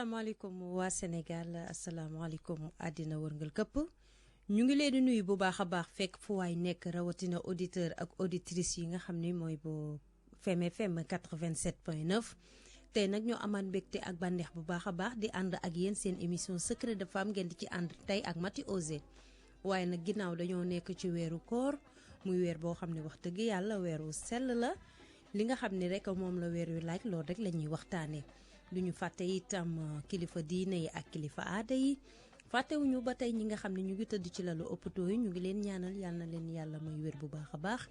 asalaamaaleykum waa Sénégal asalaamaaleykum àddina wërngal këpp ñu ngi leen di nuyu bu baax a baax fekk fu waay nekk rawatina auditeur ak auditrice yi nga xam ni mooy bu FM 87.9 tey nag ñoo amaat mbégte ak bànneex bu baax a baax di ànd ak yéen seen émission secret de femme ngeen di ci ànd tey ak Mati Osé waaye nag ginnaaw dañoo nekk ci weeru koor muy weer boo xam ne wax dëgg yàlla weeru sell la li nga xam ne rek moom la weer wi laaj loolu rek la ñuy waxtaanee. du ñu fàtte itam kilifa diine yi ak kilifa aada yi fàttewuñu ba tey ñi nga xam ne ñu ngi tëdd ci lalu hôpitaux yi ñu ngi leen ñaanal yal na leen yàlla may wér bu baax a baax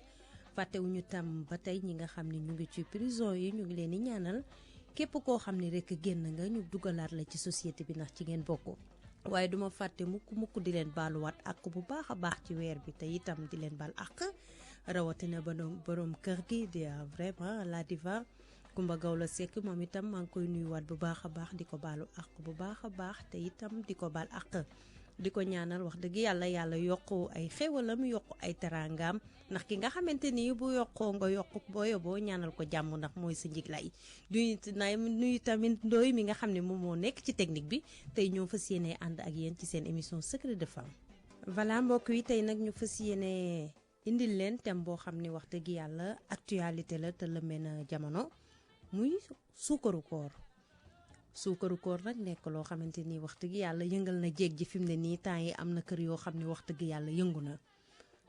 fàttewuñu tam ba tey ñi nga xam ne ñu ngi ci prison yi ñu ngi leen di ñaanal képp koo xam ne rek génn nga ñu dugalaat la ci société bi ndax ci ngeen bokk. waaye duma fàtte mukk di leen baaluwaat ak bu baax a baax ci weer bi te itam di leen baal ak rawatina borom kër gi di vraiment la diva Kumba Gawla Seck moom itam maa ngi koy nuyuwaat bu baax a baax di ko baalu ak bu baax a baax te itam di ko baal ak di ko ñaanal wax dëgg yàlla yokku ay xéwalam yokku ay teraangaam ndax ki nga xamante ni bu yokkoo nga yokku boo ñaanal ko jàmm ndax mooy sa njiglaay nuyu tamit ndooy mi nga xam ne moom moo nekk ci technique bi tey ñoo fas yéene ànd ak yéen ci seen émission secret de femme. voilà mbokk yi tey nag ñu fas yéene indil leen thème boo xam ne wax dëgg yàlla actualité la te lëmbee na jamono. muy suukaru koor nag nekk loo xamante ni wax dëgg yàlla yëngal na jéeg ji fi mu ne nii temps yi am na kër yoo xam ne wax dëgg yàlla yëngu na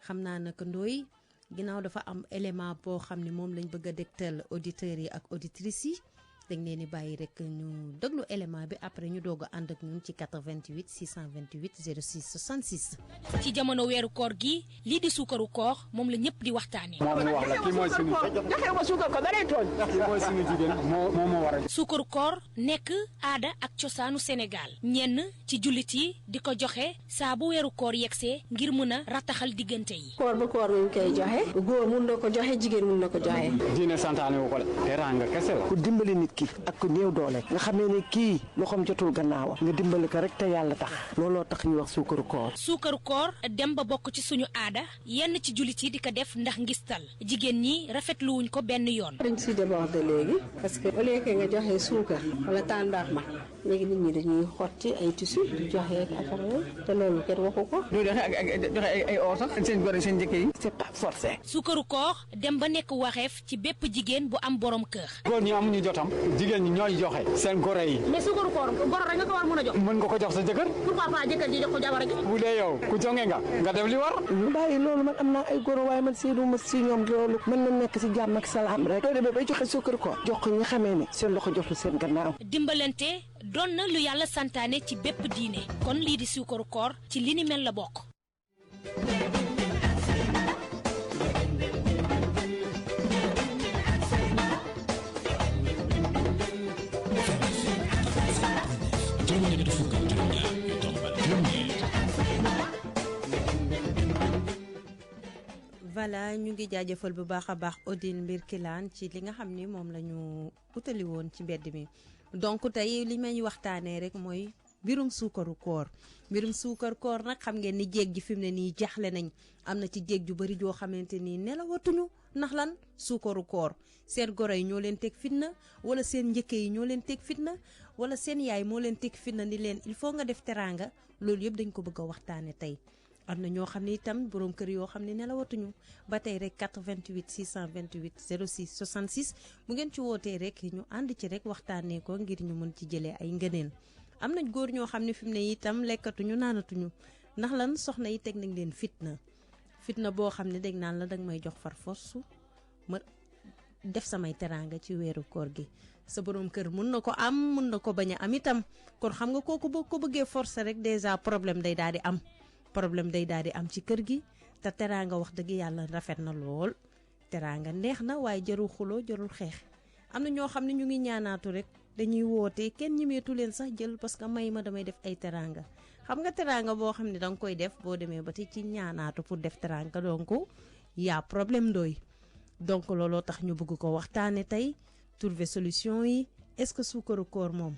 xam naa naka ndooy ginnaaw dafa am élément boo xam ne moom lañ bëgg a dégtal auditeurs yi ak auditrices yi dañ leen di bàyyi rek ñu déglu élément bi après ñu doog a ànd ak ñun ci 88 628 06 66. ci jamono weeru koor gi lii di suukaru koor moom la ñëpp di waxtaanee. moom wax la kii mooy suñu joxe ma suukar ko daree tooñ. kii mooy suñu jigéen moo war a. suukaru koor nekk aada ak cosaanu Sénégal ñenn ci jullit yi di ko joxe saa bu weeru koor yegsee ngir mën a rataxal diggante yi. koor ba koor ñu koy joxe góor mun na ko joxe jigéen mun na ko joxe. diine santaane wu ko de teraanga kese la. ku dimbali nit ki ak ku néew doole nga xamee ne kii loxoom jotul gannaawam nga dimbali ko rek te yàlla tax looloo tax ñuy wax suukaru koor. suukaru koor dem ba bokk ci suñu aada yenn ci jullit yi di ko def ndax ngistal jigéen ñi rafetluwuñ ko benn yoon. dañ si débordé léegi parce que au lieu que nga joxe suukar wala tàndarma léegi nit ñi dañuy xotti ay tissu di joxe ak affaire yooyu te loolu kenn waxu ko. doo joxe joxe ay or sax seen góor seen njëkk yi. c'est pas forcé. suukaru koor dem ba nekk waxeef ci bépp jigéen bu am borom kër. góor ñi amuñu jotam jigéen ñi ñooy joxe seen gore yi. mais suukaru koor goro rek nga ko war mën a jox. mën nga ko jox sa jëkkër. pourquoi pas jëkkër ji jox ko jabar gi. bu dee yow ku jonge nga def li war. ñu bàyyi loolu man am naa ay góor waaye man seedu ma si ñoom loolu mën na nekk si jàmm ak salaam rek. loolu demee bay joxe suukaru koor jox ko ñi xamee ne seen loxo jotul seen gannaaw. dimbalante doon na lu yàlla santaane ci bépp diine kon lii di suukaru koor ci li ni mel la bokk. voilà ñu ngi jaajëfal bu baax a baax Odile Mbirkilaan ci li nga xam ni moom la ñu utali woon ci mbedd mi donc tey li may waxtaanee rek mooy mbirum suukaru koor nag xam ngeen ni jéeg ji fi mu ne nii jaaxle nañ am na ci jéeg ju bari joo xamante ni nelawatuñu ndax lan suukaru koor seen goro yi ñoo leen teg fitna wala seen njëkke yi ñoo leen teg fitna wala seen yaay moo leen teg fitna ni leen il faut nga def teraanga loolu yëpp dañ ko bëgg a waxtaane tey am na ñoo xam ne itam borom kër yoo xam ne nelawatuñu ba tey rek 88 628 06 66 bu ngeen ci wootee rek ñu ànd ci rek waxtaanee ko ngir ñu mën ci jëlee ay ngëneel am nañ góor ñoo xam ne fi mu ne itam lekkatuñu naanatuñu ndax lan soxna yi teg nañ leen fitna boo xam ne dégg naan la danga may jox far force ma def samay teraanga ci weeru koor gi sa borom kër mun na ko am mun na ko bañ a am itam kon xam nga kooku boo ko bëggee forcer rek déjà problème day daal di am ci kër gi te teraanga wax dëgg yàlla rafet na lool teraanga neex na waaye jarul xuloo jarul xeex am na ñoo xam ne ñu ngi ñaanaatu rek dañuy woote kenn ñimeetu leen sax jël parce que may ma damay def ay teraanga xam nga teraanga boo xam ne danga koy def boo demee ba te ci ñaanaatu pour def teraanga donc y'a problème ndooy donc looloo tax ñu bëgg ko waxtaane tey trouver solution yi est-ce que suukaru koor moom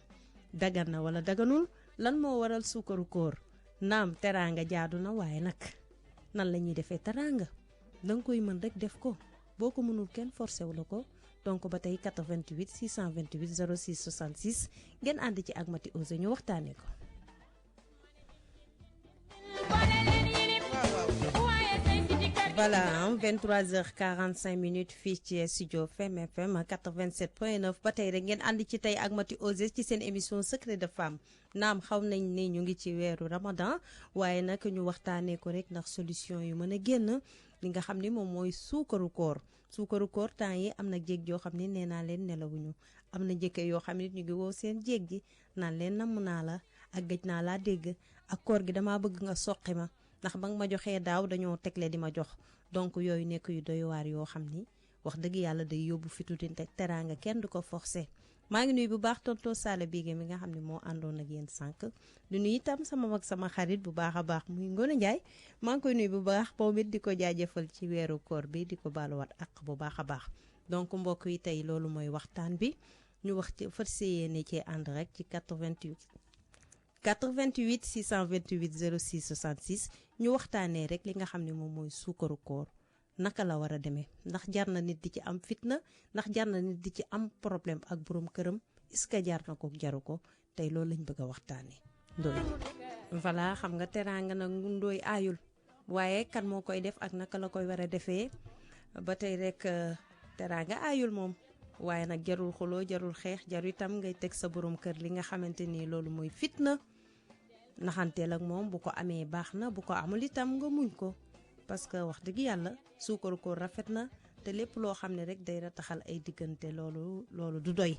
dagan na wala daganul lan moo waral suukaru koor naam teraanga jaadu na waaye nag nan la ñuy defee teraanga danga koy mën rek def ko boo ko mënul kenn forcé wu la ko donc ba tey 88 628 06 66 ngeen ànd ci ak Mati Ose ñu waxtaanee ko. voilà 23h45 fii ci studio Femme FM 87.9 ba tey rek ngeen ànd ci tey ak Mati Ose ci seen émission secret de femme naam xaw nañ ne ñu ngi ci weeru Ramadan waaye nag ñu waxtaanee ko rek ndax solution yu mën a génn li nga xam ni moom mooy suukaru koor temps yi am na jéeg yoo xam ne nee naa leen nelawuñu am na jëkke yoo xam ne ñu ngi woo seen jéeg ji naan leen namm naa la ak gëj naa laa dégg ak koor gi damaa bëgg nga soqi ma ndax ba nga ma joxee daaw dañoo tegle di ma jox donc yooyu nekk yu doy waar yoo xam ni wax dëgg yàlla day yóbbu fitu di teg teraanga kenn du ko forcé maa ngi nuyu bu baax tonton Sala Bigué mi nga xam ne moo àndoon ak yéen sànq du nuyu itam sama mag sama xarit bu baax a baax muy Ngone Ndiaye maa ngi koy nuyu bu baax moom it di ko jaajëfal ci weeru koor bi di ko baaluwaat ak bu baax a baax donc mbokk yi tey loolu mooy waxtaan bi ñu wax ci fas yéene cee ànd rek ci 88 628 06 66 ñu waxtaanee rek li nga xam ne moom mooy suukaru koor naka la war a demee ndax jar na nit di ci am fitna ndax jar na nit di ci am problème ak borom këram est-ce que jar na ko jaru ko tey loolu lañ bëgg a waxtaanee Ndoye. voilà xam nga teraanga nag Ndoye aayul waaye kan moo koy def ak naka la koy war a defee ba tey rek teraanga aayul moom waaye nag jarul xuloo jarul xeex jaru itam ngay teg sa borom kër li nga xamante ni loolu mooy fitna naxanteel ak moom bu ko amee baax na bu ko amul itam nga muñ ko. parce que wax dëgg yàlla suukaru koor rafet na te lépp loo xam ne rek day rataxal ay diggante loolu du doy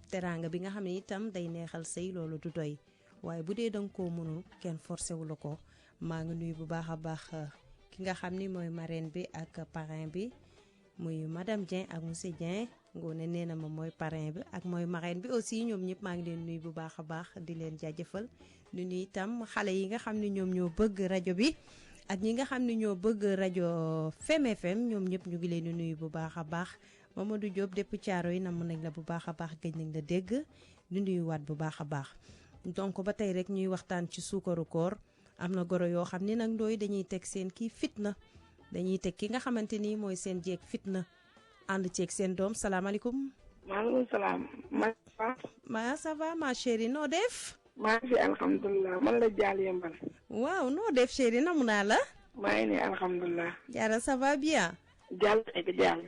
teraanga bi nga xam ne itam day neexal sëy loolu du doy waaye bu dee danga koo mënul kenn forcé wu la ko maa ngi nuyu bu baax a baax ki nga xam ni mooy marraine bi ak parrain bi muy madame Dieng ak monsieur Dieng ngoone nee na ma mooy parrain bi ak mooy marraine bi aussi ñoom ñëpp maa ngi leen nuyu bu baax a baax di leen jaajëfal di nuyu itam xale yi nga xam ne ñoom ñoo bëgg rajo bi ak ñi nga xam ne ñoo bëgg rajo Femme FM ñoom ñëpp ñu ngi leen di nuyu bu baax a baax Mamadou Diop depuis Thiaroye yi namm nañ la bu baax a baax gëj nañ la dégg di nuyuwaat bu baax a baax donc ba tey rek ñuy waxtaan ci suukaru koor am na goro yoo xam ni nag Ndoye dañuy teg seen kii fitna dañuy teg ki nga xamante ni mooy seen jeeg fitna ànd ceeg seen doom salaamaaleykum. maaleykum salaam. ma ça va ma chérie noo def. maa ngi fi alhamdulilah man la Jaal Yembal. waaw noo def chérie namu naa la. maa ngi nii alhamdulilah. Jaara ça va bien. Jaal Jaal.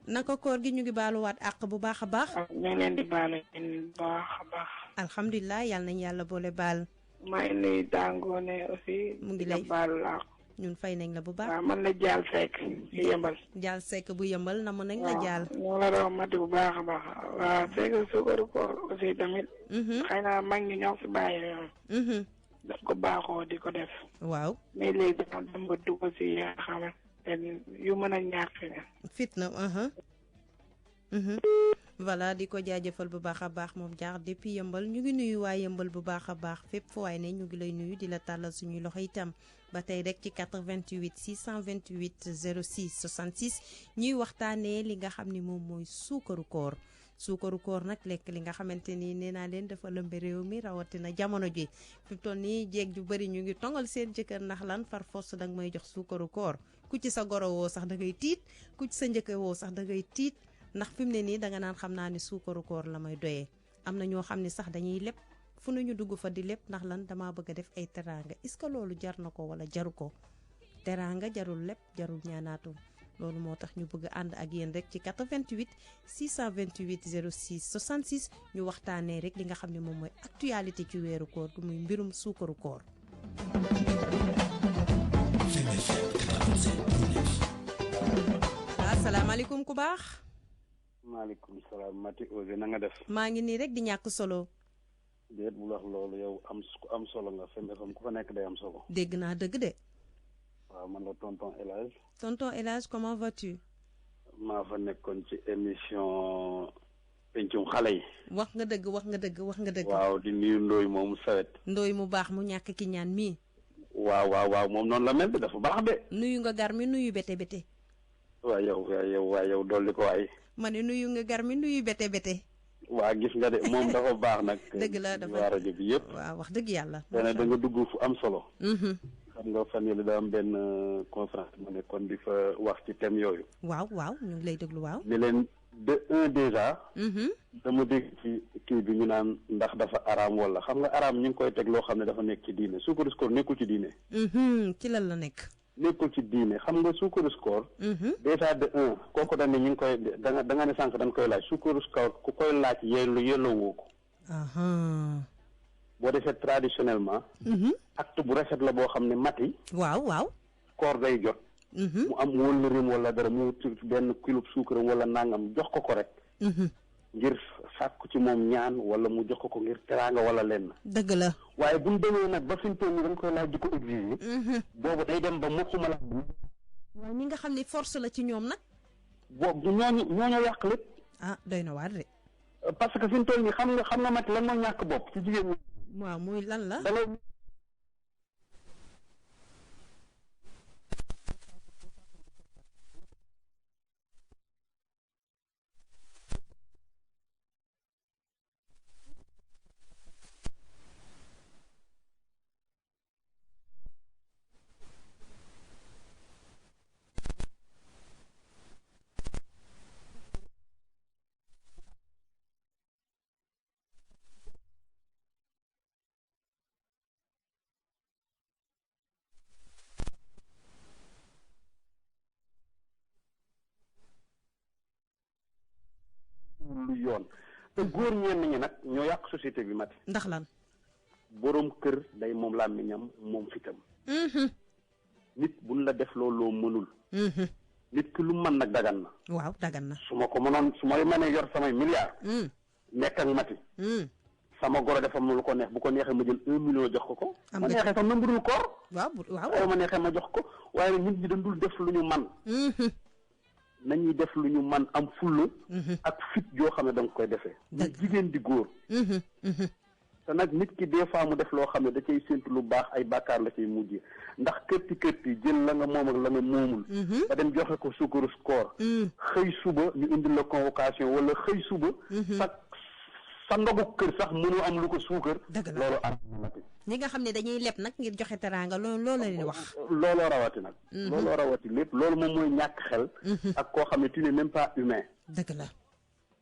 naka koor gi ñu ngi baaluwaat àq bu baax a baax. ñu ngi leen di baalu bu baax a baax. alhamdulilah yal nañu yàlla boole baal. maa ngi nuyu Dangoone aussi. mu ngi lay baalu laa ko. ñun fay nañ la bu baax. waaw man la Jaal Seck ci Yembal. Jaal Seck bu Yembal namu nañ la Jaal. waaw ñu la doon mati bu baax a baax. waaw fekk suukaru koor aussi tamit. xëy na mag ñi ñoo fi bàyyi yoon. daf ko baaxoo di ko def. waaw mais léegi dafa dem ba dugg si yaa xamante yu mën a ñàkk fitna. voilà di ko jaajëfal bu baax a baax moom jaar depuis Yembal ñu ngi nuyu waa Yembal bu baax a baax fépp fu waay ne ñu ngi lay nuyu di la tàllal suñuy loxo itam ba tey rek ci 88 628 06 66 ñuy waxtaanee li nga xam ni moom mooy suukaru koor. suukaru koor nag lekk li nga xamante ni nee naa leen dafa lëmbe réew mi rawatina jamono ji fi mu toll nii jéeg ju bëri ñu ngi tongal seen jëkkër ndax lan far force danga may jox suukaru koor ku ci sa goro woo sax da ngay tiit ku ci sa njëkkër woo sax da ngay tiit ndax fi mu ne nii danga naan xam naa ni suukaru koor la may doyee am na ñoo xam ne sax dañuy leb fu nañu dugg fa di leb ndax lan damaa bëgg a def ay teraanga est-ce que loolu jar na ko wala jaru ko teraanga jarul leb jarul ñaanaatu loolu moo tax ñu bëgg ànd ak yéen rek ci 88 628 06 66 ñu waxtaanee rek li nga xam ne moom mooy actualité ci weeru koor gu muy mbirum suukaru koor. asalaamaaleykum ku baax. maaleykum salaam Mati Ose na nga def. maa ngi nii rek di ñàkk solo. déet bu wax loolu yow am solo nga Femme FM ku fa nekk day am solo. dégg naa dëgg de. waaw man la tonton El Hadj. tonton El Hadj comment vas-tu. maa fa nekkoon ci émission pencum xale yi. wax nga dëgg wax nga dëgg wax nga dëgg. waaw di nuyu Ndoye moomu sawet. Ndoye mu baax mu ñàkk ki ñaan mii. waaw moom noonu la mel bi dafa baax de. nuyu nga gar mi nuyu bete bete. waaw yow dolli ko waay. ma ne nuyu nga gar mi nuyu bete bete. waa gis nga de moom dafa baax nag. dëgg la dafa waa rajo bi yëpp. waaw wax dëgg yàlla. da nga dugg fu am solo. xam nga fan yële daa am benn conférence ma nekkoon di fa wax ci thème yooyu. waaw ñu ngi lay déglu waaw. ni leen de un déjà. dama dégg ci kii bi ñu naan ndax dafa araam wala xam nga araam ñu ngi koy teg loo xam ne dafa nekk ci diine suukaru koor nekkul ci diine. ci lan la nekk. nekkul ci diine xam nga suukaru koor. déjà de un kooku dañ ne ñu ngi koy da nga ne sànq dañ koy laaj suukaru koor ku koy laaj yelloo woo ko. boo defee traditionnellement. acte bu rafet la boo xam ne mati. waaw. koor day jot. mu am wëllëreem wala dara mu benn kilo suukaram wala nangam jox ko rek. ngir sàkku ci moom ñaan wala mu jox ko ngir teraanga wala lenn. dëgg la. waaye bu ñu demee nag ba fi mu toll nii dañ koy laaj di ko exiger. boobu day dem ba mukkuma la. waaye ñi nga xam ne force la ci ñoom nag. boobu ñooñu yàq lépp. doy na waar de. parce que fi mu toll nii xam nga mat lan moo ñàkk bopp ci jigéen ñi. waaw muy lan la. lu yoon te góor ñenn ñi nag ñoo yàq société bi mati. ndax lan. boroom kër day moom làmmiñam moom fitam. nit buñ la def loolu loo mënul. nit ki lu mën nag dagan na. waaw dagan na. su ma ko mënoon su ma mënee yor samay milliards. nekk ak mati. sama goro dafa am lu ko neex bu ko neexee ma jël 1 million jox ko. ma neexee sax même bu dul koor. waaw ma neexee ma jox ko waaye nit ñi dañ dul def lu ñu man nañuy def lu ñu man am fulla ak fit joo xam ne da nga koy defee. ñu jigéen di góor. te nag nit ki des fois mu def loo xam ne da cay séntu lu baax ay bàkkaar la cay mujjee ndax kërti jël la nga moom ak la nga moomul. nga dem joxe ko sukkaru koor. xëy suba ñu indil la convocation wala xëy suba. sa ndogu kër sax mënu am lu ko suukar. dëgg la loolu am ñi nga xam ne dañuy leb nag ngir joxe teraanga loolu la leen wax. looloo rawati nag. looloo rawati lépp loolu moom mooy ñàkk xel. ak koo xam ne tu n'es même pas humain. dëgg la.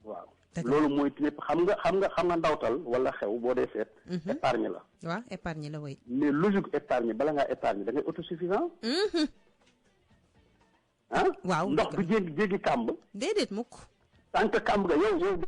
waaw loolu mooy lépp xam nga ndawtal wala xew boo dee seet. épargne la. waaw épargne la way. mais logique épargne bala ngaa épargne da ngay autosuffisant. waaw ndox du jéggi kàmb. déedéet mukk. tant que kàmb nga yow.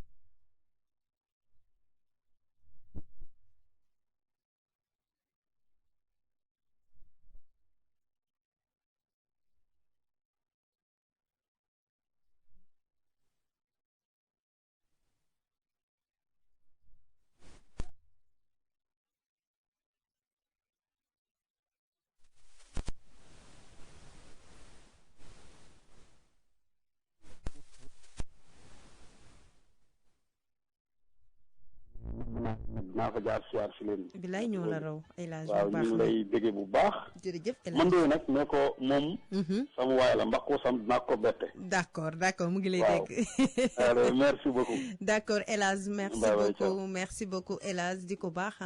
naa fa jaar siyaar si leen. bilaay ñoo la raw El Hadj waaw ñu ngi lay bëggee bu baax. jërëjëf El Hadj man de nag ne ko moom. sama waay la mbaq ko sam dinaa ko bette. d'accord mu ngi lay dégg. alors merci beaucoup. d'accord El Hadj merci beaucoup El Hadj di ko baax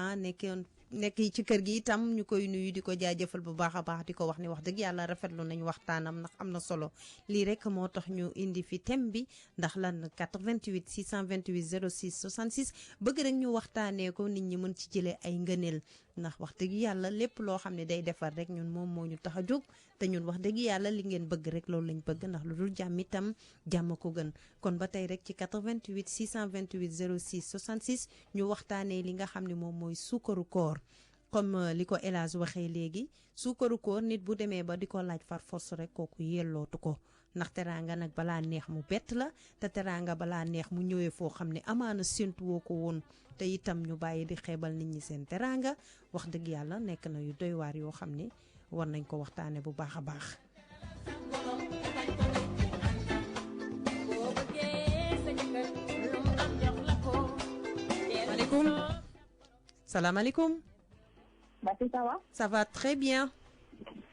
nekk ci kër gi itam ñu koy nuyu di ko jaajëfal bu baax a baax di ko wax ni wax dëgg yàlla rafetlu nañu waxtaanam ndax am na solo lii rek moo tax ñu indi fi thème bi ndax lan 88 628 06 66 bëgg rek ñu waxtaanee ko nit ñi mën ci jëlee ay ngëneel ndax wax dëgg yàlla lépp loo xam ne day defar rek ñun moom moo ñu tax a jóg te ñun wax dëgg yàlla li ngeen bëgg rek loolu lañ bëgg ndax lu dul jàmm itam jàmm ko gën kon ba tey rek ci 88 628 06 66 ñu waxtaanee li nga xam ne moom mooy suukaru koor comme li ko El Hadj waxee léegi suukaru koor nit bu demee ba di ko laaj far force rek kooku yellootu ko ndax teraanga nag balaa neex mu bett la te teraanga balaa neex mu ñëwee foo xam ne amaana séntu woo ko woon te itam ñu bàyyi di xeebal nit ñi seen teraanga wax dëgg yàlla nekk na yu doy waar yoo xam ne war nañ ko waxtaane bu baax a baax. salaamaaleykum. Bati ça va. ça va très bien.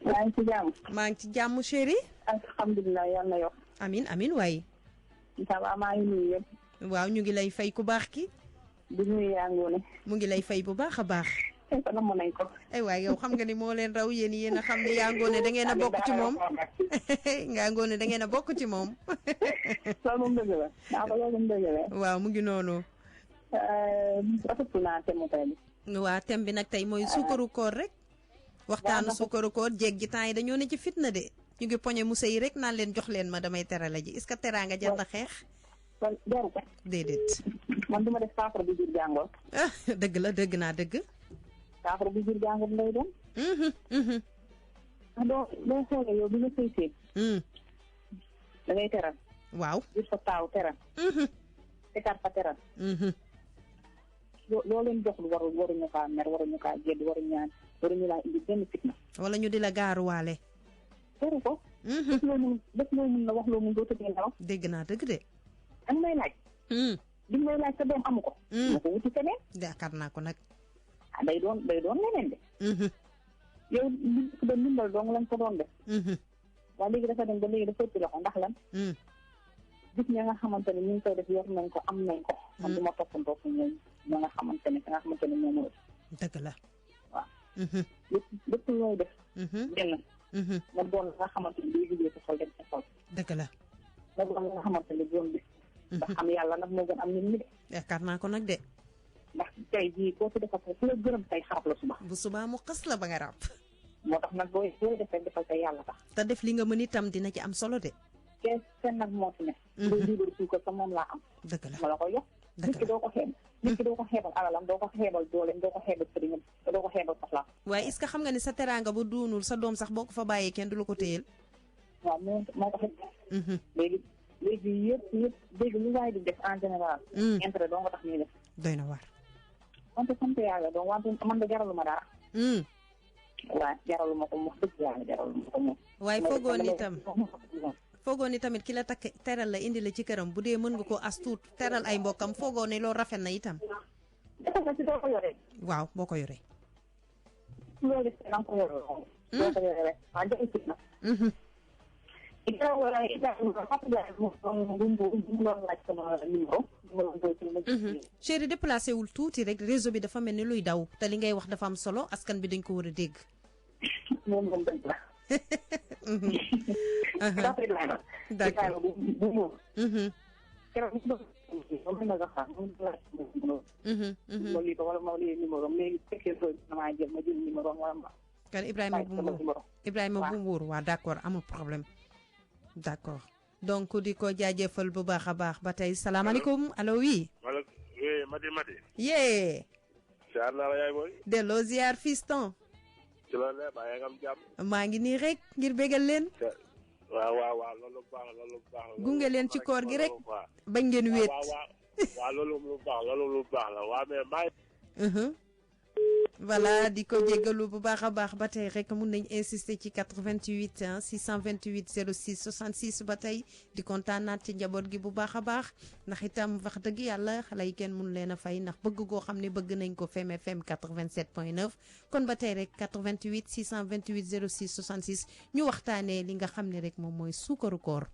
maa ngi ci jàmm. maa ngi ci jàmm chéri. alhamdulilah yal na yokk. amin waay. ça va maa ngi nuyu yëpp. waaw ñu ngi lay fay ku baax ki. di nuyu yaa ngoone. mu ngi lay fay bu baax a baax. namm nañ ko. ay waay yow xam nga ni moo leen raw yéen a xam ne yaa ngoone da ngeen a bokk ci moom ngaa ngoone da ngeen a bokk ci moom. loolu moom dëgg la loolu moom dëgg la. waaw mu ngi noonu. rafetlu naa thème tey bi. waa thème bi nag tey mooy suukaru koor rek. waxtaanu suukaru koor jéeg ji temps yi dañoo ne ci fitna de. ñu ngi poñe musa yi rek naan leen jox leen ma damay terala ji est-ce que teraanga jar na xeex. kon jaru ko. déedéet. man duma def saafara bu jur jàngoro. ah dëgg la dëgg naa dëgg. saafara bu jur jàngoro lay doon. doo xoolee yow bi nga sëy sëy. da ngay teral. waaw jur sa taaw teral. tegaat fa teral. loo leen jox lu waruñu kaa mer waruñu kaa jedd waruñu laa indi benn fitna. wala ñu di la gaaruwaale. teru ko. def loo mun na wax loo mun doo tëddee nelaw. dégg naa dëgg de. danga may laaj. li may laaj sa doom amu ko. ma ko wuti feneen. yaakaar naa ko nag. ah day doon leneen de. yow li ko doon ndimbal dong lañ ko doon def. waaye léegi dafa dem ba léegi dafa ëpp loxo ndax lan. gis ña nga xamante ne ñu ngi koy def yor nañ ko am nañ ko. man du ma toppandoo ko ñoom ña nga xamante ne ñoom moo dëgg la. waaw. lépp looy def. benn. nga doon nga xamante ne day liggéey sa xol dem sa xol. dëgg la. nga doon nga xamante ne doon bi. ndax xam yàlla nag moo gën am nit ñi de. yaakaar naa ko nag de. ndax tey jii koo fi defal fu la gërëm tey xarab la suba. bu subaa mu xas la ba nga ràpp. moo tax nag booy def rek defal tey yàlla tax. te def li nga mën itam dina ci am solo de. seen nag moo fi ne. booy liibar suukar sa moom laa am. dëgg la ma la koy jox. nit ki doo ko xeeb. nit ki doo ko xeebal alalam doo ko xeebal dooleem doo ko xeebal sëriñam doo ko xeebal soxlaam. waaye est-ce que xam nga ne sa teraanga bu duunul sa doom sax boo ko fa bàyyee kenn du la ko téyel. waaw moo tax léegi yëpp léegi lu waay di def en général. intérêt doo nga tax ñuy def. doy na waar. wante sant yàlla donc wante man de jaralu ma dara. waaw jaralu ma ko wax dëgg yàlla jaralu ma ko moom. waaye foogoon ni tamit ki la takk teral la indi la ci këram bu dee mën nga ko as tuut teral ay mbokkam foogoon ne loolu rafet na itam. defal na si doo ko yoree. waaw boo ko yoree. loolu it da nga ko yoree. doo ko yoree rek waaw joxe si na. chéri déplacé wul tuuti rek réseau bi dafa mel ni luy daw te li ngay wax dafa am solo askan bi dañ ko war a dégg. moom dëgg la. d'accord. kan Ibrahima bu Mbour waa d'accord amul problème d'accord donc di ko jaajëfal bu baax a baax ba tey salaamaaleykum allo oui. oui Mati. yee. ziar naa la yaay booy. delloo ziar fiston. ci loolu la baa yaa ngi am jàmm. maa ngi nii rek ngir bégal leen. waaw loolu baax la. gunge leen ci koor gi rek. bañ ngeen wéet. waaw loolu lu baax la waaw mais maa voilà di ko jéggalu bu baax a baax ba tey rek mun nañ insister ci 88 628 06 66 ba tey di kontaanaat ci njaboot gi bu baax a baax ndax itam wax dëgg yàlla xale yi kenn mun leen a fay ndax bëgg goo xam ne bëgg nañ ko FM 87.9 kon ba tey rek 88 628 06 66 ñu waxtaanee li nga xam ne rek moom mooy suukaru koor.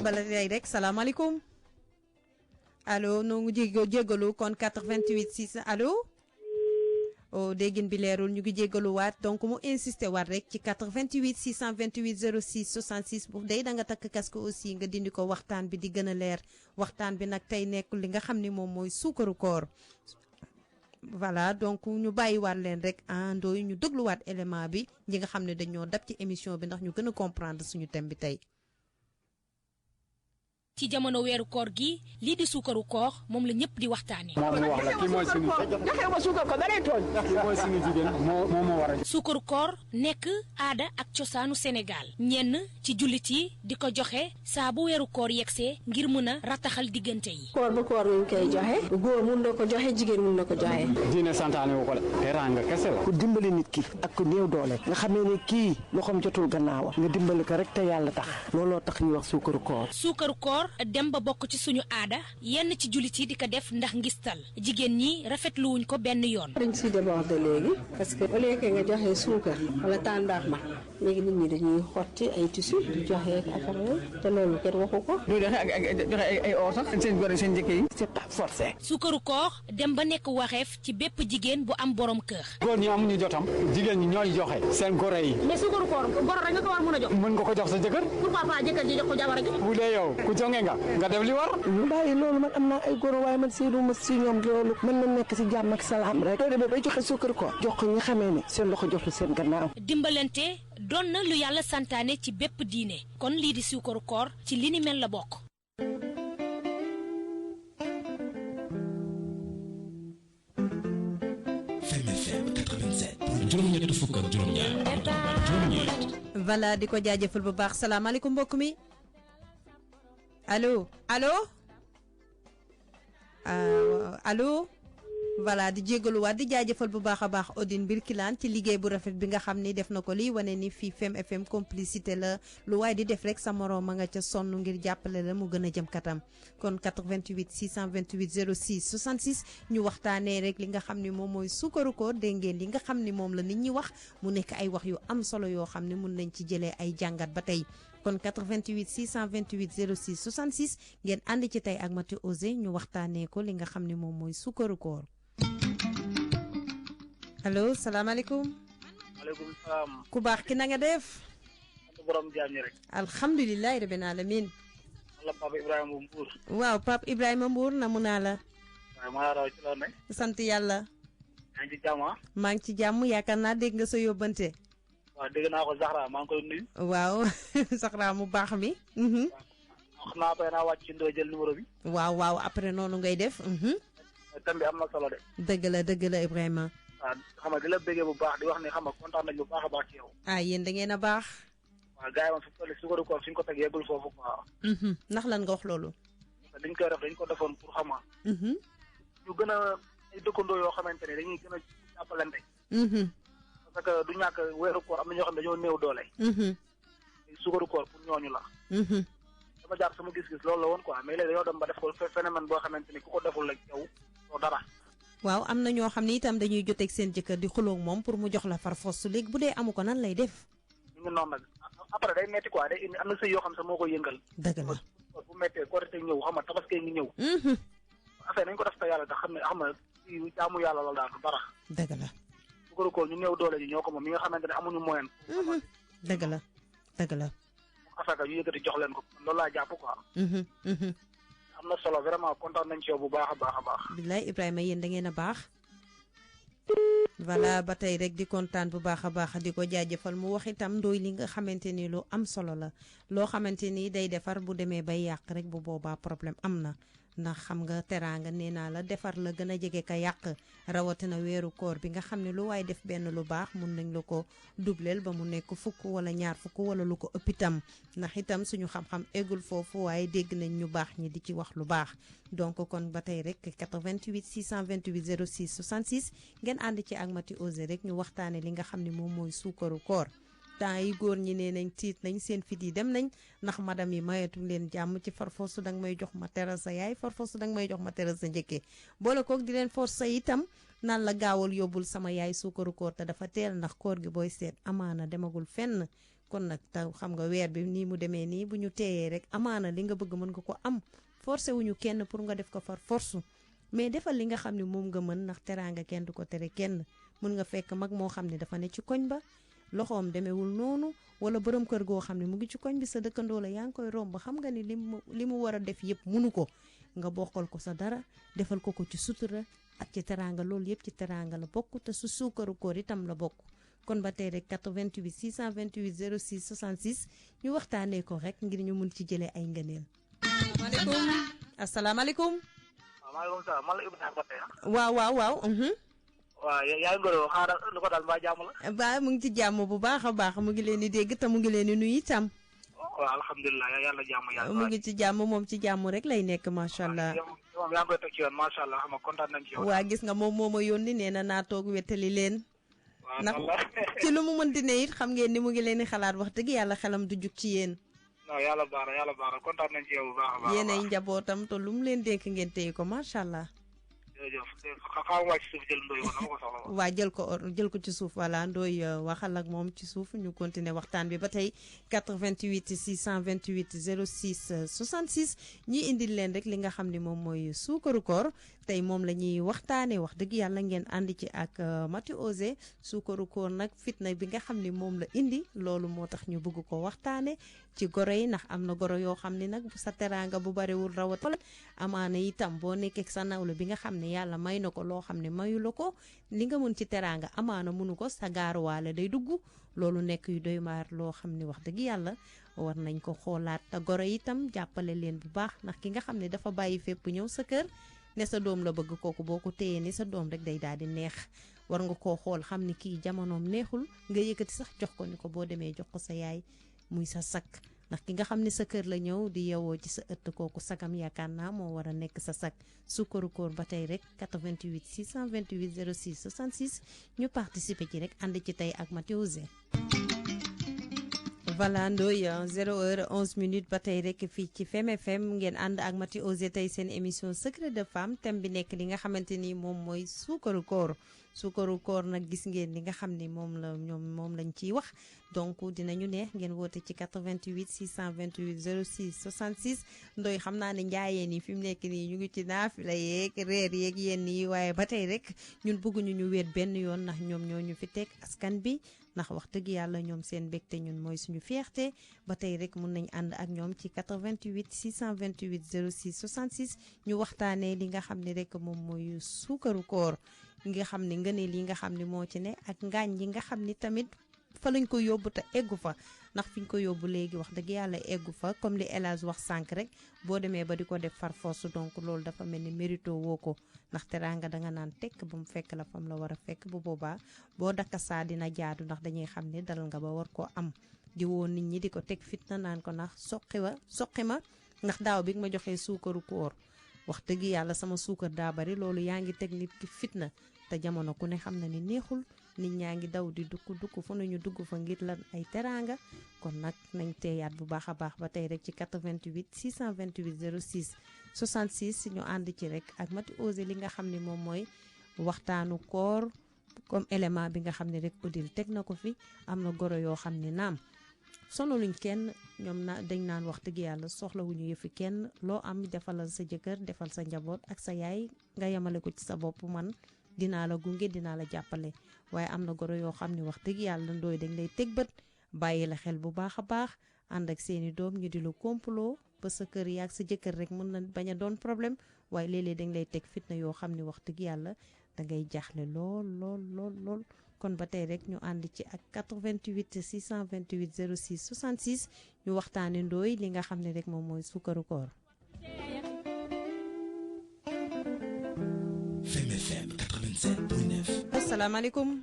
bala tey rek salaamaaleykum allo noo ngi jéggalu kon 88 6 allo o déggin bi leerul ñu ngi jéggalu waat donc mu insisté waat rek ci 88 628 06 66 bu day da nga takk casque aussi nga dindi ko waxtaan bi di gën a leer waxtaan bi nag tey nekkul li nga xam ne moom mooy suukaru koor voilà donc ñu bàyyiwaat leen rek ndooy ñu dégluwaat élément bi ñi nga xam ne dañoo dab ci émission bi ndax ñu gën a comprendre suñu thème bi tey ci jamono weeru koor gi lii di suukaru koor moom la ñëpp di waxtaane moom wax la kii mooy suñu joxe ma suukar ko dalay tooñ. kii mooy suñu jigéen moo ma war a. suukaru koor nekk aada ak cosaanu Sénégal ñenn ci jullit yi di ko joxe saa bu weeru koor yegsee ngir mën a rataxal diggante yi. koor bu koor ñu koy joxe góor mun na ko joxe jigéen mun na ko joxe. diine santaane wu ko de teraanga kese la. ku dimbali nit ki ak ku néew doole nga xamee ne kii loxoom jotul gannaawam nga dimbali ko rek te yàlla tax looloo tax ñuy wax suukaru koor. suukaru koor dem ba bokk ci suñu aada yenn ci jullit yi di ko def ndax ngistal jigéen ñi rafetluwuñ ko benn yoon. dañ si débordé léegi parce que au lieu que nga joxe suukar wala tàndaax ma léegi nit ñi dañuy xotti ay tissu di joxe ak affaire yooyu te loolu kenn waxu ko. loolu joxe ay or sax seen góor seen njëkk yi. c'est pas forcé. suukaru koor dem ba nekk waxeef ci bépp jigéen bu am borom kër. góor ñi amuñu jotam jigéen ñi ñooy joxe seen goro yi. mais suukaru koor goro rek nga ko war mën a jox. mën nga ko jox sa jëkkër. pourquoi pas jëkkër ji jox ko jabar ji. bu dee yow ku jonge nga def li war. ñu bàyyi loolu man am naa ay goro waaye man seedu ma si ñoom loolu mën na nekk si jàmm ak salaam rek. loolu bay joxe suukar ko jox ko ñi xamee ne seen loxo jotul seen gannaaw. dimbalante doon na lu yàlla santaane ci bépp diine kon lii di suukaru koor ci li ni mel la bokk. juróom-ñett fukk ak juróom-ñaar. voilà di ko jaajëfal bu baax salaamaaleykum mbokk mi allo allo voilà di jégaluwaat di jaajëfal bu baax a baax Odine Birkilaan ci liggéey bu rafet bi nga xam ni def na ko lii wane ni fii Fem FM complicité la lu waaye di def rek sa moroom ma nga ca sonn ngir jàppale la mu gën a jëm katam kon 88 628 06 66 ñu waxtaanee rek li nga xam ni moom mooy suukaru koor dégg ngeen li nga xam ni moom la nit ñi wax mu nekk ay wax yu am solo yoo xam ne mun nañ ci jëlee ay jàngat ba tey kon 88 628 06 66 ngeen ànd ci tey ak Mati Osé ñu waxtaanee ko li nga xam ni moom mooy suukaru koor. allo salaamaaleykum. maaleykum salaam. ku baax ki na nga def. borom jaam ñi rek. alhamdulilah rabbil alamin. wala Pape Ibrahima Mbour. waaw Pape Ibrahima Mbour na mu naa la. waaw maa raw ci loolu ne. sant yàlla. yaa ngi ci jàmm ah. maa ngi ci jàmm yaakaar naa dégg nga sa yóbbante. waaw dégg naa ko Zahra maa ngi koy nuyu. waaw Zahra mu baax mi. wax naa après naa wàcc ci ndoo jël numéro bi. waaw après noonu ngay def. thème bi am na solo de. dëgg la Ibrahima. waaw xam nga di la bëggee bu baax di wax ni xam nga kontaan nañ bu baax a baax ci yow. yéen da ngeen a baax. waaw gars yi moom fi mu toll suukaru koor fi ñu ko teg yeggul foofu quoi. ndax lan nga wax loolu. dañ koy def dañ ko defoon pour xam nga. ñu gën a ay dëkkandoo yoo xamante ne dañuy gën a jàppalante. parce que du ñàkk weeru koor am na ñoo xam ne dañoo néew doole. suukaru koor pour ñooñu la. dama jàpp sama gis-gis loolu la woon quoi mais léegi dañoo dem ba def ko phénomène boo xamante ni ku ko deful rek yow doo dara. waaw am na ñoo xam ne itam dañuy joteeg seen jëkkër di xuloo moom pour mu jox la far fos léegi bu dee amu ko nan lay def. ñu ngi noonu nag après day metti quoi day indi am na sëy yoo xam sax moo koy yëngal. dëgg la bu méttee korite ñëw xam nga tabaski ngi ñëw. affaire nañ ko def te yàlla tax xam nga ci jaamu yàlla la daal dara. dëgg la. suukaru koor ñu néew doole ji ñoo ko moom mi nga xamante ne amuñu moyen. dëgg la. affaire yu yëkkati jox leen ko loolu laa jàpp quoi. am na solo vraiment kontaan nañ ci yow bu baax a baax a baax. billaay Ibrahima yéen da ngeen a baax. voilà ba tey rek di kontaan bu baax a baax di ko jaajëfal mu wax itam ndooy li nga xamante ni lu am solo la loo xamante ni day defar bu demee bay yàq rek bu boobaa problème am na ndax xam nga teraanga nee naa la defar la gën a jege ka yàq rawatina weeru koor bi nga xam ne lu waaye def benn lu baax mun nañ la ko dubleel ba mu nekk fukk wala ñaar fukk wala lu ko ëpp itam ndax itam suñu xam-xam eggul foofu waaye dégg nañ ñu baax ñi di ci wax lu baax donc kon ba tey rek 88 628 06 66 ngeen ànd ci ak Mati Osé rek ñu waxtaane li nga xam ne moom mooy suukaru koor temps yi góor ñi nee nañ tiit nañ seen fit yi dem nañ ndax madame yi mayetu leen jàmm ci farfoosu danga may jox ma teral sa yaay farfoosu danga may jox ma teral sa njëkkee boole kook di leen force itam naan la gaawal yóbbul sama yaay suukaru koor te dafa teel ndax koor gi booy seet amaana demagul fenn kon nag taw xam nga weer bi nii mu demee nii bu ñu teeyee rek amaana li nga bëgg mën nga ko am forcé wuñu kenn pour nga def ko far force mais defal li nga xam ne moom nga mën ndax teraanga kenn du ko tere kenn mën nga fekk mag moo xam ne dafa ne ci koñ ba loxoom demewul noonu wala borom kër goo xam ne mu ngi ci koñ bi sa dëkkandoo la yaa ngi koy romb xam nga ni li mu war a def yëpp munu ko nga bokkal ko sa dara defal ko ci sutura ak ci teraanga loolu yëpp ci teraanga la bokk te su suukaru koor itam la bokk kon ba tey rek 88 628 06 66 ñu waxtaanee ko rek ngir ñu mun ci jëlee ay ngëneel maaleykum asalaamaaleykum. maaleykum salaam man la Ibrahima Koté. waaw. waaw yaa ngi ngoro xaaral lu ko daal mbaa jàmm la. ba mu ngi ci jàmm bu baax a baax mu ngi leen di dégg te mu ngi leen di nuyu itam. waaw alhamdulilah yàlla jàmm yàlla. mu ngi ci jàmm moom ci jàmm rek lay nekk macha allah. moom yaa ngi koy teg ci yoon macha allah xam nga kontaan nañ ci yow. waa gis nga moom moo ma yónni nee na naa toog wettali leen. ndax ci lu mu mënti ne it xam ngeen ni mu ngi leen di xalaat wax dëgg yàlla xelam du jug ci yéen. non yàlla baax na kontaan nañ ci yow bu baax a baax. yéen ay njabootam te lu mu leen dénk ngeen téye ko macha allah. jërëjëf xaaral ma wàcc suuf jël ndoy ko dama ko soxla. waa jël ko ci suuf voilà ndoy waxal ak moom ci suuf ñu continuer waxtaan bi ba tey 88 628 06 66 ñi indil leen rek li nga xam ne moom mooy suukaru koor tey moom la ñuy waxtaanee wax dëgg yàlla ngeen ànd ci ak Mati Osé suukaru koor nag fitna bi nga xam ne moom la indi loolu moo tax ñu bëgg ko waxtaane ci goro yi ndax am na goro yoo xam ne nag sa teraanga bu barewul rawat amaana itam boo nekkee sa nawle bi nga xam ne yàlla may na ko loo xam ne mayu la ko li nga mën ci teraanga amaana mënu ko sa gaaruwaale day dugg loolu nekk yu doy maar loo xam ne wax dëgg yàlla war nañ ko xoolaat te goro itam jàppale leen bu baax ndax ki nga xam ne dafa bàyyi fépp ñëw sa kër ne sa doom la bëgg kooku boo ko téyee ni sa doom rek day daal di neex war nga koo xool xam ni kii jamonoom neexul nga yëkkati sax jox ko ni ko boo demee jox ko sa yaay muy sa sakk ndax ki nga xam ne sa kër la ñëw di yewoo ci sa ëtt kooku sagam yaakaar naa moo war a nekk sa sag sukkaru koor ba tey rek 88 628 06 66 ñu participer ci rek ànd ci tey ak Mati Osé. voilà Ndoye 0h11 ba tey rek fii ci Fem FM ngeen ànd ak Mati Osé tey seen émission secret de femme thème bi nekk li nga xamante ni moom mooy suukaru koor nag gis ngeen li nga xam ni moom lañ ciy wax donc dinañu neex ngeen woote ci 88 628 06 66 Ndoye xam naa ne njaayeen yi fi mu nekk nii ñu ngi ci naafila yeeg reer yeeg yenn yi waaye ba tey rek ñun bëgguñu ñu weet benn yoon ndax ñoom ñoo ñu fi teg askan bi ndax wax dëgg yàlla ñoom seen mbégte ñun mooy suñu fierté ba tey rek mun nañ ànd ak ñoom ci 88 628 06 66 ñu waxtaanee li nga xam ne rek moom mooy suukaru koor nga xam ne ngëneel yi nga xam ne moo ci ne ak ngaañ yi nga xam ni tamit fa lañ ko yóbbu te eggu fa ndax fi ñu ko yóbbu léegi wax dëgg yàlla eggu fa comme li El Hadj wax sànq rek boo demee ba di ko def far force donc loolu dafa mel ni mérito woo ko ndax teraanga danga naan tekk ba mu fekk la fam la war a fekk bu boobaa boo dakkasaa dina jaadu ndax dañuy xam ne dal nga ba war koo am di woo nit ñi di ko teg fitna naan ko ndax soqi ma ndax daaw bi nga ma joxee suukaru koor wax dëgg yàlla sama suukar daa bari loolu yaa ngi teg nit ki fitna te jamono ku ne xam na ni neexul nit ñaa ngi daw di dugg fu nañu dugg fa ngir lan ay teraanga kon nag nañ teeyaat bu baax a baax ba tey rek ci 88 628 06 66 ñu ànd ci rek ak Mati Osé li nga xam ne moom mooy waxtaanu koor comme élément bi nga xam ne rek Odile teg na ko fi am na goro yoo xam ne naam sonaluñ kenn ñoom dañ naan wax dëgg yàlla soxlawuñu yëfi kenn loo am defalal sa jëkkër defal sa njaboot ak sa yaay nga yemale ko ci sa bopp man dinaa la gunge dinaa la jàppale waaye am na goro yoo xam ne wax dëgg yàlla Ndoye dañ lay teg bët bàyyi la xel bu baax a baax ànd ak seeni doom ñu di la complot ba sa kër yaag sa jëkkër rek mën na bañ a doon problème waaye léeg-léeg dañ lay teg fitna yoo xam ne wax dëgg yàlla da ngay jaaxle lool kon ba tey rek ñu ànd ci ak 88 628 06 66 ñu waxtaane Ndoye li nga xam ne rek moom mooy suukaru koor. Fem FM 87.9. asalaamaaleykum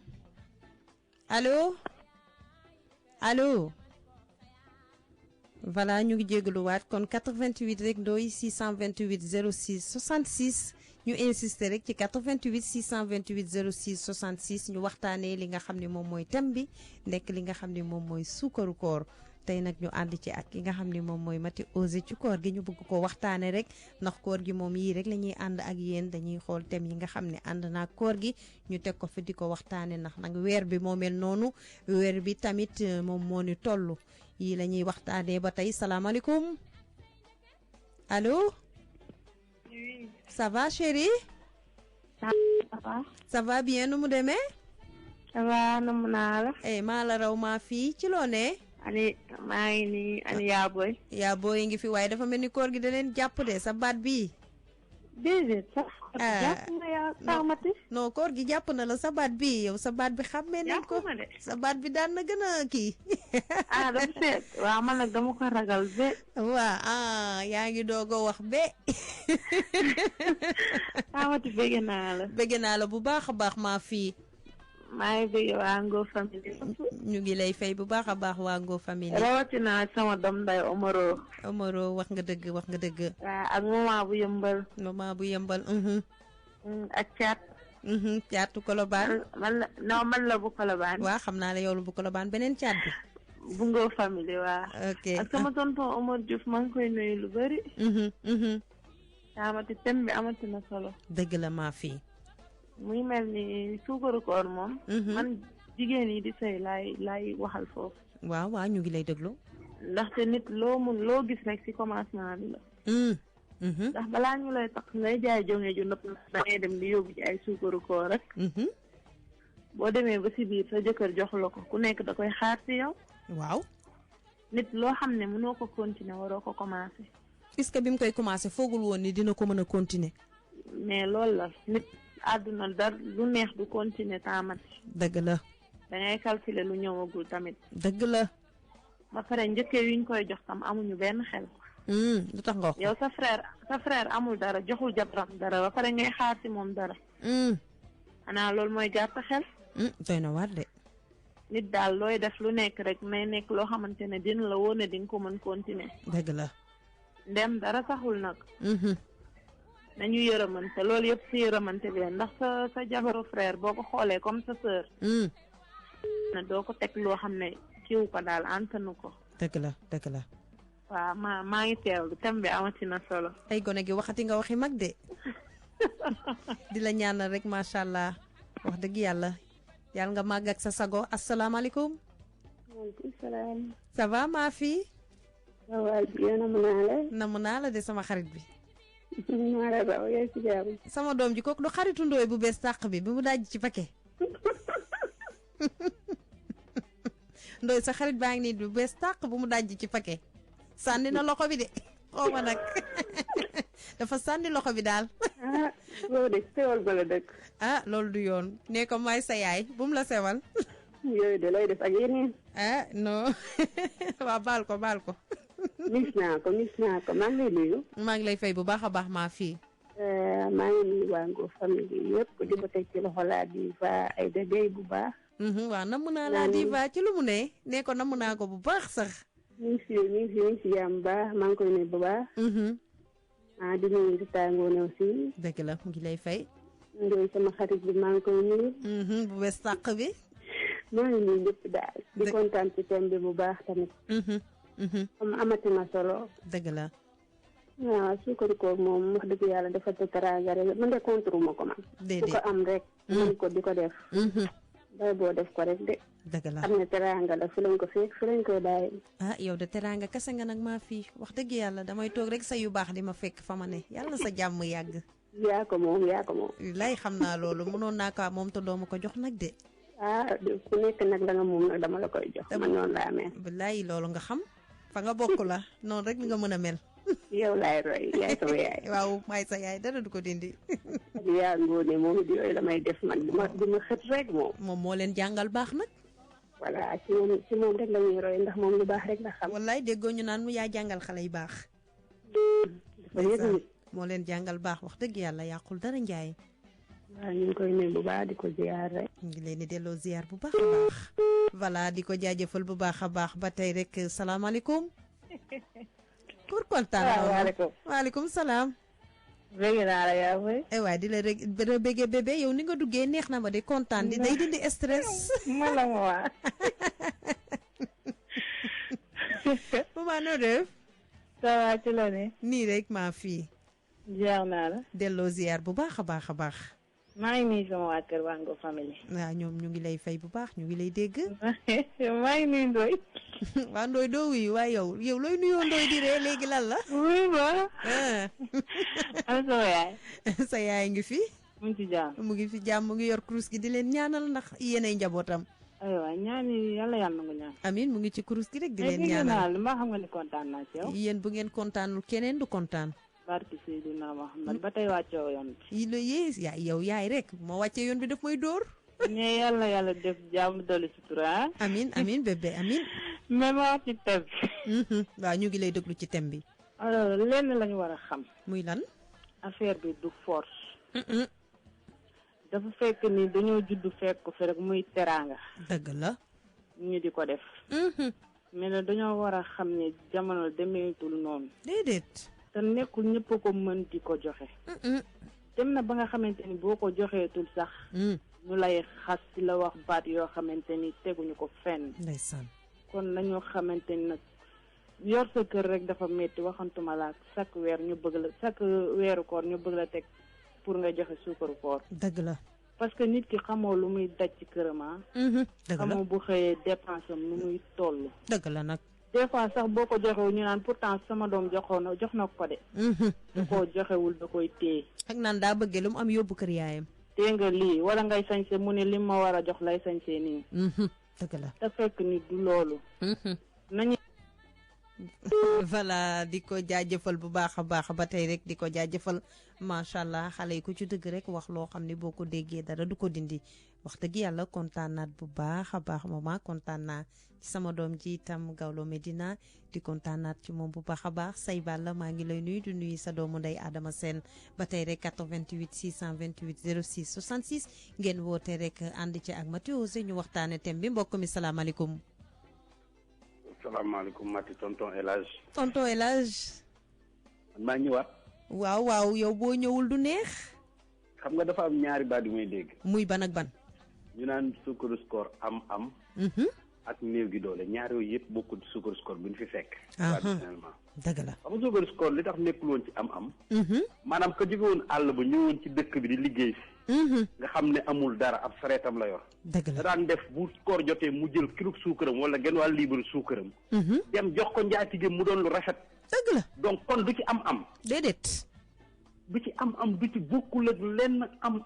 allo voilà ñu ngi jégaluwaat kon 88 rek Ndoye 628 06 66 ñu insister rek ci 88 628 06 66 ñu waxtaanee li nga xam ne moom mooy thème bi nekk li nga xam ne moom mooy suukaru koor tey nag ñu ànd ci ak ki nga xam ne moom mooy Mati Osé ci koor gi ñu bëgg ko waxtaane rek ndax koor gi moom yii rek la ñuy ànd ak yéen dañuy xool thème yi nga xam ne ànd naa koor gi ñu teg ko fi di ko waxtaane ndax nag weer bi moo mel noonu weer bi tamit moom moo ni toll yii la ñuy waxtaanee ba tey salaamaaleykum allo ça va chérie ça va bien nu mu demee ça va namm naa la maa la raw maa fii ci loo ne maa ngi nii ani yaa booy ngi fi waaye dafa mel ni koor gi da leen jàpp de sa baat bii déedéet sax. jàpp na yaa taamati. non koor gi jàpp na la sa baat bi yow sa baat bi xàmmee nañ ko sa baat bi daan na gën a kii. dafa seet waaw man nag dama ko ragal be. waaw yaa ngi doog a wax be. taamati bëgg naa la. bëgg naa la bu baax a baax maa fii. maa ngi bëgg waa Ngo famille. ñu ngi lay fay bu baax a baax waa Ngo famille. rawatina sama doom nday Omaro. Omaro wax nga dëgg wax nga dëgg. waaw ak maman bu yëmbal. maman bu yëmbal. ak caat. caatu Colobane. man la bu Colobane. waaw xam naa la yow la bu Colobane beneen caat bi. bu Ngo famille waa. ok ak sama tonton Omar Diouf maa ngi koy nuyu lu bëri. taamati thème bi amati na solo. dëgg la maa fii. muy mel ni suukaru koor moom. man jigéen yi di sëy laay waxal foofu. waaw waaw ñu ngi lay déglu. ndaxte nit loo gis rek ci commencement bi la. ndax balaa ñu lay tax ngay jaay jonge ju nëpp da ngay dem di yóbbu ci ay suukaru koor rek. boo demee ba ci biir sa jëkkër jox la ko ku nekk da koy xaar ci yow. waaw. nit loo xam ne mënoo ko continuer waroo ko commencer. est-ce que bi mu koy commencer foogul woon ni dina ko mën a continuer. mais loolu la nit. àdduna dar lu neex du continuer taamati. dëgg la. da ngay calculer lu ñëwagul tamit. dëgg la. ba pare njëkkee yuñ koy jox tam amuñu benn xel. lu tax nga wax yow sa frère amul dara joxul jabaram dara ba pare ngay xaar ci moom dara. xanaa loolu mooy gàtt xel. doy na waar de. nit daal looy def lu nekk rek may nekk loo xamante ne dina la woon ne di nga ko mën continuer. dëgg la. ndem dara saxul nag. nañu yërëmante loolu yëpp si yërëmante bi ndax sa jabaru frère boo ko xoolee comme sa sœur. na doo ko teg loo xam ne kiw ko daal antanu ko. dëgg la dëgg la. waaw maa ngi teewlu thème bi amati na solo. ay gone gi waxati nga waxi mag de. di la ñaanal rek macha allah wax dëgg yàlla yàlla nga màgg ak sa sago asalaamaaleykum. maaleykum salaam. ça va maa fii. waaw bien namm naa la. namm naa la de sama xarit bi. maa sama doom ji kooku du xaritu ndooy bu bees tàq bi mu daj ci paquet. ndooy sa xarit baa ngi nii bu bees tàq bu mu daj ci paquet. sànni na loxo bi de xaw ma nag dafa sànni loxo bi daal. loolu de sewal ba la dëkk. loolu du yoon nee ko may sa yaay bu mu la sewal. yooyu de lay def ak yeneen. non waaw baal ko baal ko. mis naa ko maa ngi lay nuyu. maa ngi lay fay bu baax a baax maa fii. maa ngi nuyu waa Ngo famille bi yëpp di ko teg ci loxo laa diva ay dégay bu baax. waaw namm naa laa diva ci lu mu ne nee ko namm naa ko bu baax sax. ñu ngi si jàmm baax maa ngi koy nuyu bu baax. di nuyu Rita Ngoné aussi. dëgg la mu ngi lay fay. Ndoye sama xarit bi maa ngi koy nuyu. bu bees tàq bi. maa ngi nuyu ñëpp daal. di kontaan ci thème bi bu baax tamit. comme amati na solo. dëgg la. waaw suukaru koor moom wax dëgg yàlla dafa te teraanga rek man de contre ma ko man. déedéet ku ko am rek. mën ko di ko def. day boo def ko rek de. dëgg la xam ne teraanga la fi lañ ko fekk fi lañ koy bàyyi. yow de teraanga kese nga nag maa fii wax dëgg yàlla damay toog rek sa yu baax di ma fekk fa ma ne yàlla na sa jàmm yàgg. yaa ko moom. lay xam naa loolu mënoon naa ko moom te doo ma ko jox nag de. ku nekk nag la nga moom nag dama la koy jox. man noonu laa mel. bilaay loolu nga xam fa nga bokk la noonu rek nga mën a mel. yow laay roy yaay sama yaay. waaw maay sa yaay dara du ko dindi. yaa ngoone moom it yooyu la may def man di ma xët rek moom. moom moo leen jàngal baax nag. voilà ci moom rek la ñuy roy ndax moom lu baax rek la xam. wallaay déggoo ñu naan mu yaa jàngal xale yu baax. moo leen jàngal baax wax dëgg yàlla yàqul dara njaay. waaw ñu ngi koy nuyu bu baax di ko ziar rek. ñu ngi leen di delloo ziar bu baax a baax. voilà di ko jaajëfal bu baax a baax ba tey rek salaamaaleykum. pour kontaan. salaamaaleykum waaleykum salaam. bëgg naa la yaa fay. waay di la rek bëggee bébé yow ni nga duggee neex na ma de kontaan di day dindi stress. ma la ma waa. maman noo def. ça va ci la ne. nii rek maa fii. ziar naa la. delloo ziar bu baax a baax a baax. maa ngi nuyu sama waa kër waa Ngo famille. waaw ñoom ñu ngi lay fay bu baax ñu ngi lay dégg. maa ngi nuyu Ndoye. waa Ndoye doo wuyu waaye yow looy nuyoo Ndoye di ree léegi lan la. oui ba. ana sama yaay. sa yaay ngi fi. mu ngi ci jàmm. mu ngi fi jàmm mu ngi yor kurus gi di leen ñaanal ndax yéenay njabootam. aywa ñaan yi yàlla na nga ñaan. amiin mu ngi ci kurus gi rek di leen ñaanal. ma xam nga ni kontaan naa ci yow. yéen bu ngeen kontaanul keneen du kontaan. barki Seydina Muhammad ba tey wàccoo yoon bi. yi la yées yaay rek moo wàccee yoon bi daf may dóor. mais yàlla def jàmm dolli sutura. amin bébé amin. même wax ci thème bi. waaw ñu ngi lay déglu ci thème bi. alors lenn lañu war a xam. muy lan. affaire bi du force. dafa fekk ni dañoo judd fekk ko fi rek muy teraanga. dëgg la. ñu di ko def. mais nag dañoo war a xam ne jamono demeetul noonu. déedéet. te nekkul ñëpp ko mën di ko joxe. dem na ba nga xamante ni boo ko joxeetul sax. ñu lay xas ci la wax baat yoo xamante ni teguñu ko fenn. ndeysaan. kon nañoo xamante ni nag yor sa kër rek dafa métti waxantuma la chaque weer ñu bëgg la chaque weeru koor ñu bëgg la teg pour nga joxe suukaru koor. dëgg la. parce que nit ki xamoo lu muy daj ci këram. dëgg la xamoo bu xëyee dépense am nu muy toll. dëgg la nag. des fois sax boo ko joxewul ñu naan pourtant sama doom jox na ko de. da koo joxewul da koy téye. ak naan daa bëggee lu mu am yóbbu kër yaayam. téye nga lii wala ngay sañse mu ne li ma war a jox lay sañse nii. dëgg la. te fekk ni du loolu. nañu. voilà di ko jaajëfal bu baax a baax ba tey rek di ko jaajëfal macha allah xale yi ku ci dëgg rek wax loo xam ne boo ko déggee dara du ko dindi wax dëgg yàlla kontaan naat bu baax a baax maman kontaan naa ci sama doom ji itam Gawlo Medina di kontaan naat ci moom bu baax a baax say balla maa ngi lay nuyu di nuyu sa doomu ndey Adama Sène ba tey rek 88 628 06 66 ngeen woote rek ànd ci ak Mathieu Ose ñu waxtaane thème bi mbokk mi salaamaaleykum. salaamaaleykum Mati tonton El Hadj. tonton El Hadj. maa ñëwaat. waaw yow boo ñëwul du neex. xam nga dafa am ñaari baat yu may dégg. muy ban ak ban. ñu naan suukaru koor am. ak néew gi doole ñaar yooyu yëpp bokkul ci suukaru koor bi ñu fi fekk. traditionnellement. dëgg la. xam nga suukaru koor li tax nekkul woon ci am. maanaam ka jóge woon àll ba ñëwoon ci dëkk bi di liggéey si. nga xam ne amul dara ab sareetam la yor. dëgg la da daan def bu koor jotee mu jël kilo suukaram wala genn wàll liibaru suukaram. dem jox ko njaatigéem mu doon lu rafet. dëgg la donc kon du ci am. déedéet. du ci am du ci bokkul ak lenn am.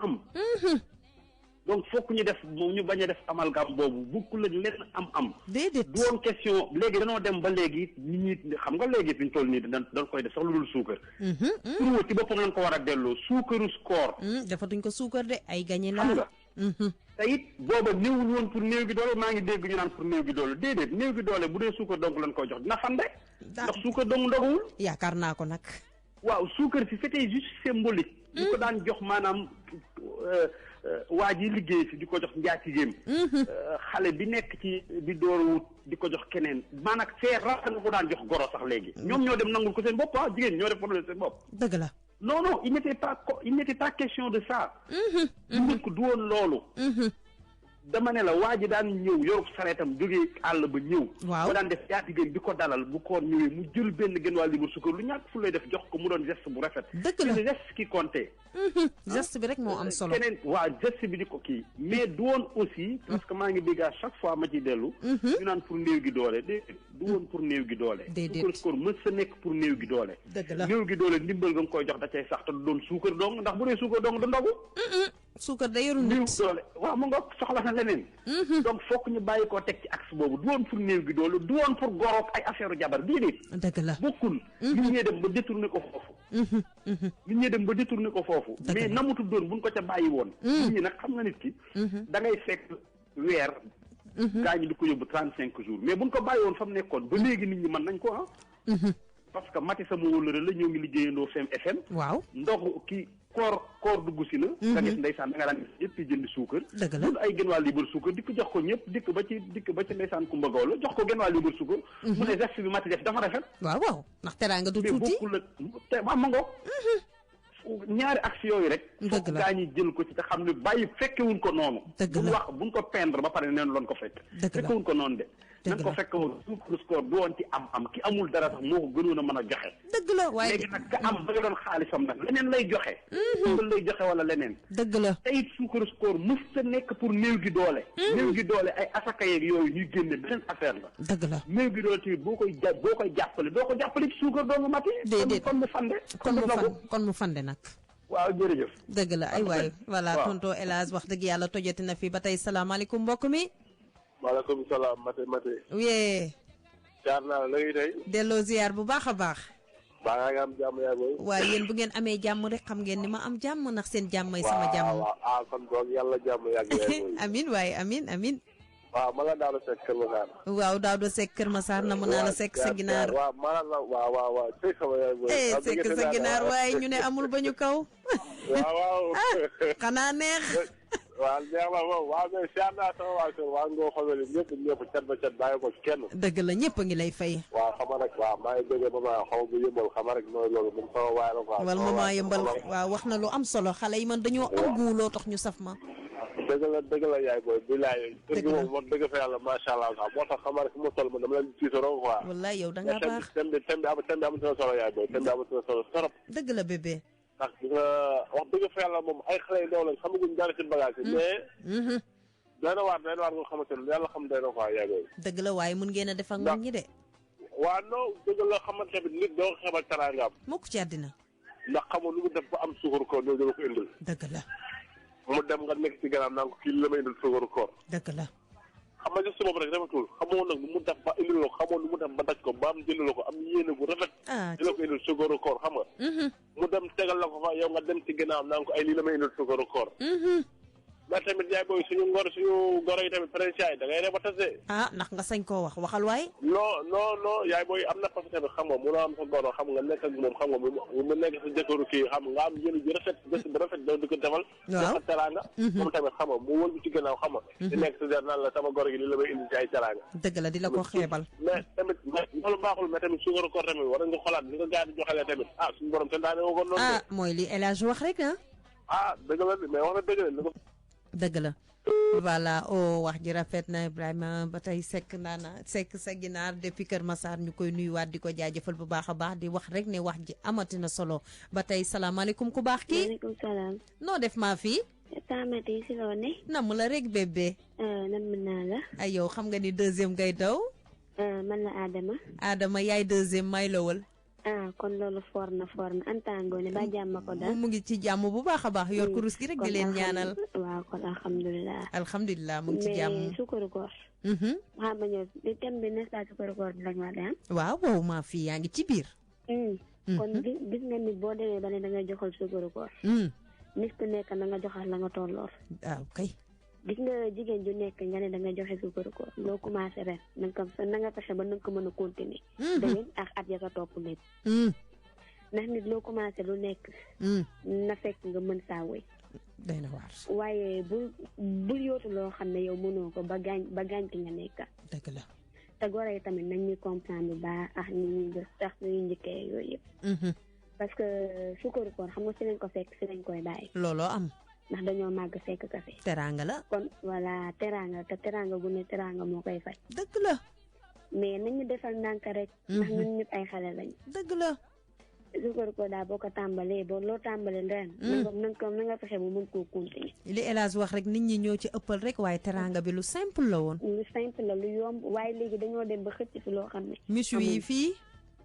donc fokk ñu def ñu bañ a def amalgame boobu bokkul ak lenn am. déedéet du woon question léegi danoo dem ba léegi nit ñi xam nga léegi fi ñu toll nii dañ koy def sax lu dul suukar. pour ci boppam lañ ko war a delloo suukaru koor. defatuñ ko suukar de ay gañe la. xam nga te it booba néewul woon pour néew gi doole maa ngi dégg ñu naan pour néew gi doole déedéet néew gi doole bu dee suukar donc lañ koy jox dina fande. ndax suukar dong ndoguwul. yaakaar naa ko nag. waaw suukar si c'était juste symbolique. di ko daan jox maanaam waa ji liggéey si di ko jox njaatigéem. xale bi nekk ci di door wut di ko jox keneen maanaam c'est rare nga ko daan jox goro sax léegi. ñoom ñoo dem nangul ko seen bopp jigéen ñoo def problème seen bopp. dëgg la. non il n'était pas question de ça. ko du woon loolu. dama ne la waa ji daan ñëw yorub sareetam jógee àll ba ñëw. waaw ba daan def njaatigéem di ko dalal bu koor ñëwee mu jël benn genn wàll libre suukar lu ñàkk fu lay def jox ko mu doon geste bu rafet. dëgg la c'est geste qui comptait. geste bi rek moo am solo. keneen waa geste bi di ko kii mais du woon aussi parce que maa ngi dégg à chaque fois ma ciy dellu. ñu naan pour néew gi doole déedéet du woon pour néew gi doole. déedéet suukar koor mës sa nekk pour néew gi doole. dëgg la néew gi doole ndimbal nga koy jox da cay sax te du doon suukar dong ndax bu dee suukar dong du ndogu. suukar da yorul nit. néew doole waaw mu nga soxla na leneen. donc fokk ñu bàyyi koo teg ci axe boobu du woon pour néew gi doole du woon pour goroog ay affaire jabar déedéet. dëgg la bokkul. nit ñee dem ba détourné ko foofu. nit ñee dem ba détourné ko foofu. mais namutu doon buñ ko ca bàyyi woon. nit ñi nag xam nga nit ki. da ngay fekk weer. gaa ñi di ko yóbbu 35 jours mais buñ ko bàyyi woon fa mu nekkoon ba léegi nit ñi mën nañ ko parce que Mati sama wóllëre la ñoo ngi liggéeyandoo FM. waaw ndox kii. koor dugg si na. nga gis ndeysaan da nga daan gis ñëpp jënd suukar. dëgg la ay genn wàll libre suukar di ko jox ko ñëpp dikk ba ci ndeysaan Kumba Gawlo jox ko genn wàll libre suukar. mu ne geste bi Mati def dafa rafet. waaw ndax teraanga du tuuti mais bokkul ak te ma ngoog. ñaari axe yooyu rek. dëgg la gaa ñi jël ko ci te xam ne bàyyi fekkewuñ ko noonu. dëgg la buñ wax buñ ko peindre ba pare neen loon ko fekk. dëgg la fekkewuñ ko noonu de. nañ ko fekk woon suukaru koor du woon ci am ki amul dara sax moo ko gënoon a mën a joxe. dëgg la waaye léegi nag ka am ba nga doon xaalisam nag leneen lay joxe. suukar lay joxe wala leneen. dëgg la te it suukaru koor mës ta nekk pour néew gi doole. néew gi doole ay asaka yeeg yooyu ñuy génne beneen affaire la. dëgg la néew gi doole tamit boo koy jàppale doo ko jàppale ci suukar doo nga mati. déedéet kon mu fande. kon mu fande nag. waaw jërëjëf. dëgg la ay waay voilà tonton El Hadj wax dëgg yàlla tojati na fi ba tey salaamaaleykum mbokk mi. maaleykum salaam Mate. oui. jaar naa la ngay tey. delloo ziar bu baax a baax. baa nga am jàmm yaay booy. waaye yéen bu ngeen amee jàmm rek xam ngeen ni ma am jàmm ndax seen jàmm ay sama jàmm. waaw kon boog yàlla jàmm yàgg yaay booy. amin waaye amin. waaw ma la Daouda Seck Kër Massar. waaw Daouda Seck Kër Massar na mu naa la Seck sa ginaar. waaw waaw Seck sama yaay booy. Seck sa ginaar waaye ñu ne amul ba ñu kaw. waaw. xanaa neex. waaw neex na moom waaw mais siyaar naa sama waa kër waa Ngoo xamale ñëpp cat ba cat bàyyi ko kenn. dëgg la ñëpp a ngi lay fay. waaw xama rek waaw maa ngi déggee maman xaw ma yëmbal xama rek mooy loolu moom sama waay la quoi. wal maman yëmbal waaw wax na lu am solo xale yi man dañoo am guuloo tax ñu saf ma. dëgg la yaay booy bilaay. dëgg la moom dëgg fa yàlla macha allah sax moo tax xama rek fu ma toll ma dama leen tiitaroo quoi. wallaay yow da ngaa baax thème bi amatina solo yaay booy thème bi amatina solo trop. dëgg la bébé. ndax di nga wax dëgg fa yàlla moom ay xale yu ndaw lañ xamaguñ dara ci bagage yi mais doy na waar nga xamante ne yàlla xam doy na quoi yaay booy. dëgg la waaye mun ngeen a def ak mag ñi de. waaw non dëgg la xamante ne nit doo xebal teraangaam. mukk ci àddina. ndax xamoo lu mu def ba am suukaru koor loolu dana ko indil. dëgg la. mu dem nga nekk ci gannaaw naan ko kii li la may indil suukaru koor. dëgg la. xam nga si boobu rek rafetul xamoo nag lu mu def ba indil la ko xamoo lu mu def ba daj ko ba am jënd la ko am yéene bu rafet. di la ko indil suukaru koor xam nga. mu dem tegal la ko fa yow nga dem ci gannaaw naan ko ay lii la may indil suukaru koor. mais tamit yaay booy suñu goro yi tamit prince yaay da ngay reba tase. ndax nga sañ koo waxal waaye. non yaay booy am na parce que tamit xam nga mun a am sa goro xam nga nekk ak moom xam nga mu nekk sa jëkkëru kii xam nga am yéen ji rafet bés bu rafet doo di ko defal. waaw dafa teraanga. moom tamit xam nga mu wël bi ci gannaaw xam nga. di nekk sa der naan la sama goro gi li la may indi ci ay teraanga. dëgg la di la ko xeebal. mais tamit loolu baaxul mais tamit suukaru koor tamit war nga xolaat li nga gaa di joxalee tamit suñu borom te daane woo ko noonu. mooy li El Hadj wax rek dëgg la mais wax na dëgg la. dëgg la. voilà wax ji rafet na Ibrahima ba tey Seck sa ginaar depuis Kër Massar ñu koy nuyuwaat di ko jaajëfal bu baax a baax di wax rek ne wax ji amatina solo ba tey salaamaaleykum ku baax kii. maaleykum salaam. noo def maa fii. Tamati si loo ne. nam la rek bébé. nam naa la. ay yow xam nga ni deuxième ngay daw. man la Adama yaay deuxième may lawal. kon loolu for na antango ne ba jàmm ko daal. mu ngi ci jàmm bu baax a baax yor kurus gi rek di leen ñaanal. waaw kon alhamdulilah. mu ngi ci jàmm mais suukaru koor. xam nga ñëw li thème bi n'est-ce pas suukaru koor bi lañ wax de waaw maa fii yaa ngi ci biir. kon gis nga nit boo demee ba ne da nga joxal suukaru koor. nit ku nekk na nga joxal la nga tolloor. waaw kay. gis nga jigéen ju nekk nga ne da nga joxe suukaru koor loo commencé ren na nga fexe ba na nga ko mën a continuer. déwén ak at ya ko topp lépp. ndax nit loo commencé lu nekk. na fekk nga mën saa woy. day na waar. waaye bul yootu loo xam ne yow mënoo ko ba gaañ ki nga nekk. dëgg la. te goro yi tamit nañ ñu comprendre ba ak ni ñuy gës tax ñuy njëkkee yooyu yëpp. parce que suukaru koor xam nga si lañ ko fekk si lañ koy bàyyi. looloo am. ndax dañoo màgg fekk kafe. teraanga la. kon voilà teraanga te teraanga gu ne teraanga moo koy faj. dëgg la. mais nañu defal ndànk rek. ndax ñun ñëpp ay xale lañ. dëgg la. suukaru koor daal boo ko tàmbalee loo tàmbalee ren. na nga fexe bu mën koo continuer. li El Hadj wax rek nit ñi ñoo ci ëppal rek waaye teraanga bi lu simple la woon. lu simple la lu yomb waaye léegi dañoo dem ba xëcc fi loo xam ne. misu yi fii.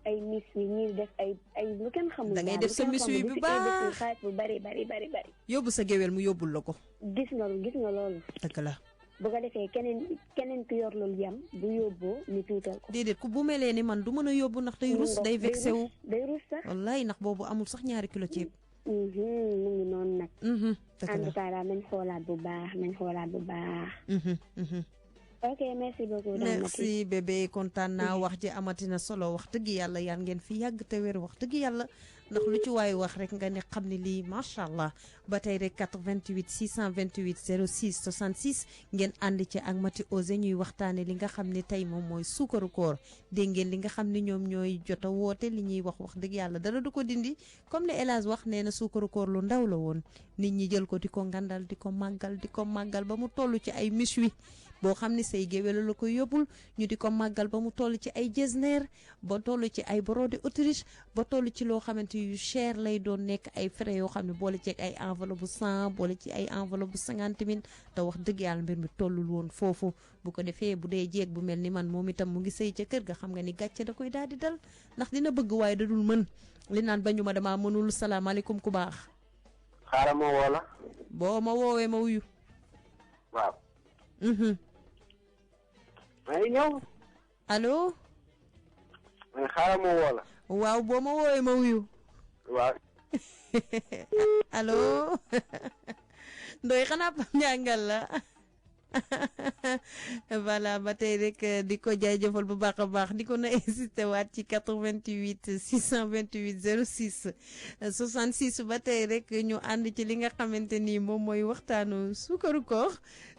ay mis yi ñuy def ay lu kenn xamul. da ngay def sa misu yi bu baax xaalis bu bari. yóbbu sa géwél mu yóbbul la ko. gis nga loolu. dëgg la. bu ko defee keneen ku yor loolu yam bu yóbboo ñu tuutal ko. déedéet ku bu melee ni man du mën a yóbbu ndax day rus day vexé wu. day rus sax. wallaay ndax boobu amul sax 2 kilo ceeb. mu ngi noonu nag. dëgg la en tout cas daal nañ xoolaat bu baax. ok merci beaucoup. merci bébé kontaan naa wax ji amatina solo wax dëgg yàlla yaan ngeen fi yàgg te wér wax dëgg yàlla ndax lu ci waay wax rek nga ne xam ne lii macha allah ba tey rek 88 628 06 66 ngeen ànd ci ak Mati Osé ñuy waxtaane li nga xam ne tey moom mooy suukaru koor dégg ngeen li nga xam ne ñoom ñooy jot a woote li ñuy wax dëgg yàlla dara du ko dindi comme le El Hadj wax nee na suukaru koor lu ndaw la woon nit ñi jël ko di ko ngandal di ko màggal ba mu toll ci ay miswi boo xam ne say géwél la ko yóbbul ñu di ko màggal ba mu toll ci ay jesner ba toll ci ay brodé Autriche ba toll ci loo xamante yu cher lay doon nekk ay frais yoo xam ne boole ci ay enveloppe bu 100 boole ci ay enveloppe bu 50 000 te wax dëgg yàlla mbir mi tollul woon foofu bu ko defee bu dee jeeg bu mel ni man moom itam mu ngi sëy ca kër ga xam nga ni gàcce da koy daal di dal ndax dina bëgg waaye da dul mën li naan bañu ma damaa mënul salaamaaleykum ku baax. xaaral ma woo la. boo ma woowee ma wuyu. waaw. maa ngi ñëw. allo. xaaral ma woo la. waaw boo ma woowee ma wuyu. waaw. allo Ndoye xanaa Pape Ndiangal la voilà ba tey rek di ko jaajëfal bu baax a baax di ko na insisté waat ci 88 628 06 66 ba tey rek ñu ànd ci li nga xamante ni moom mooy waxtaanu suukaru koor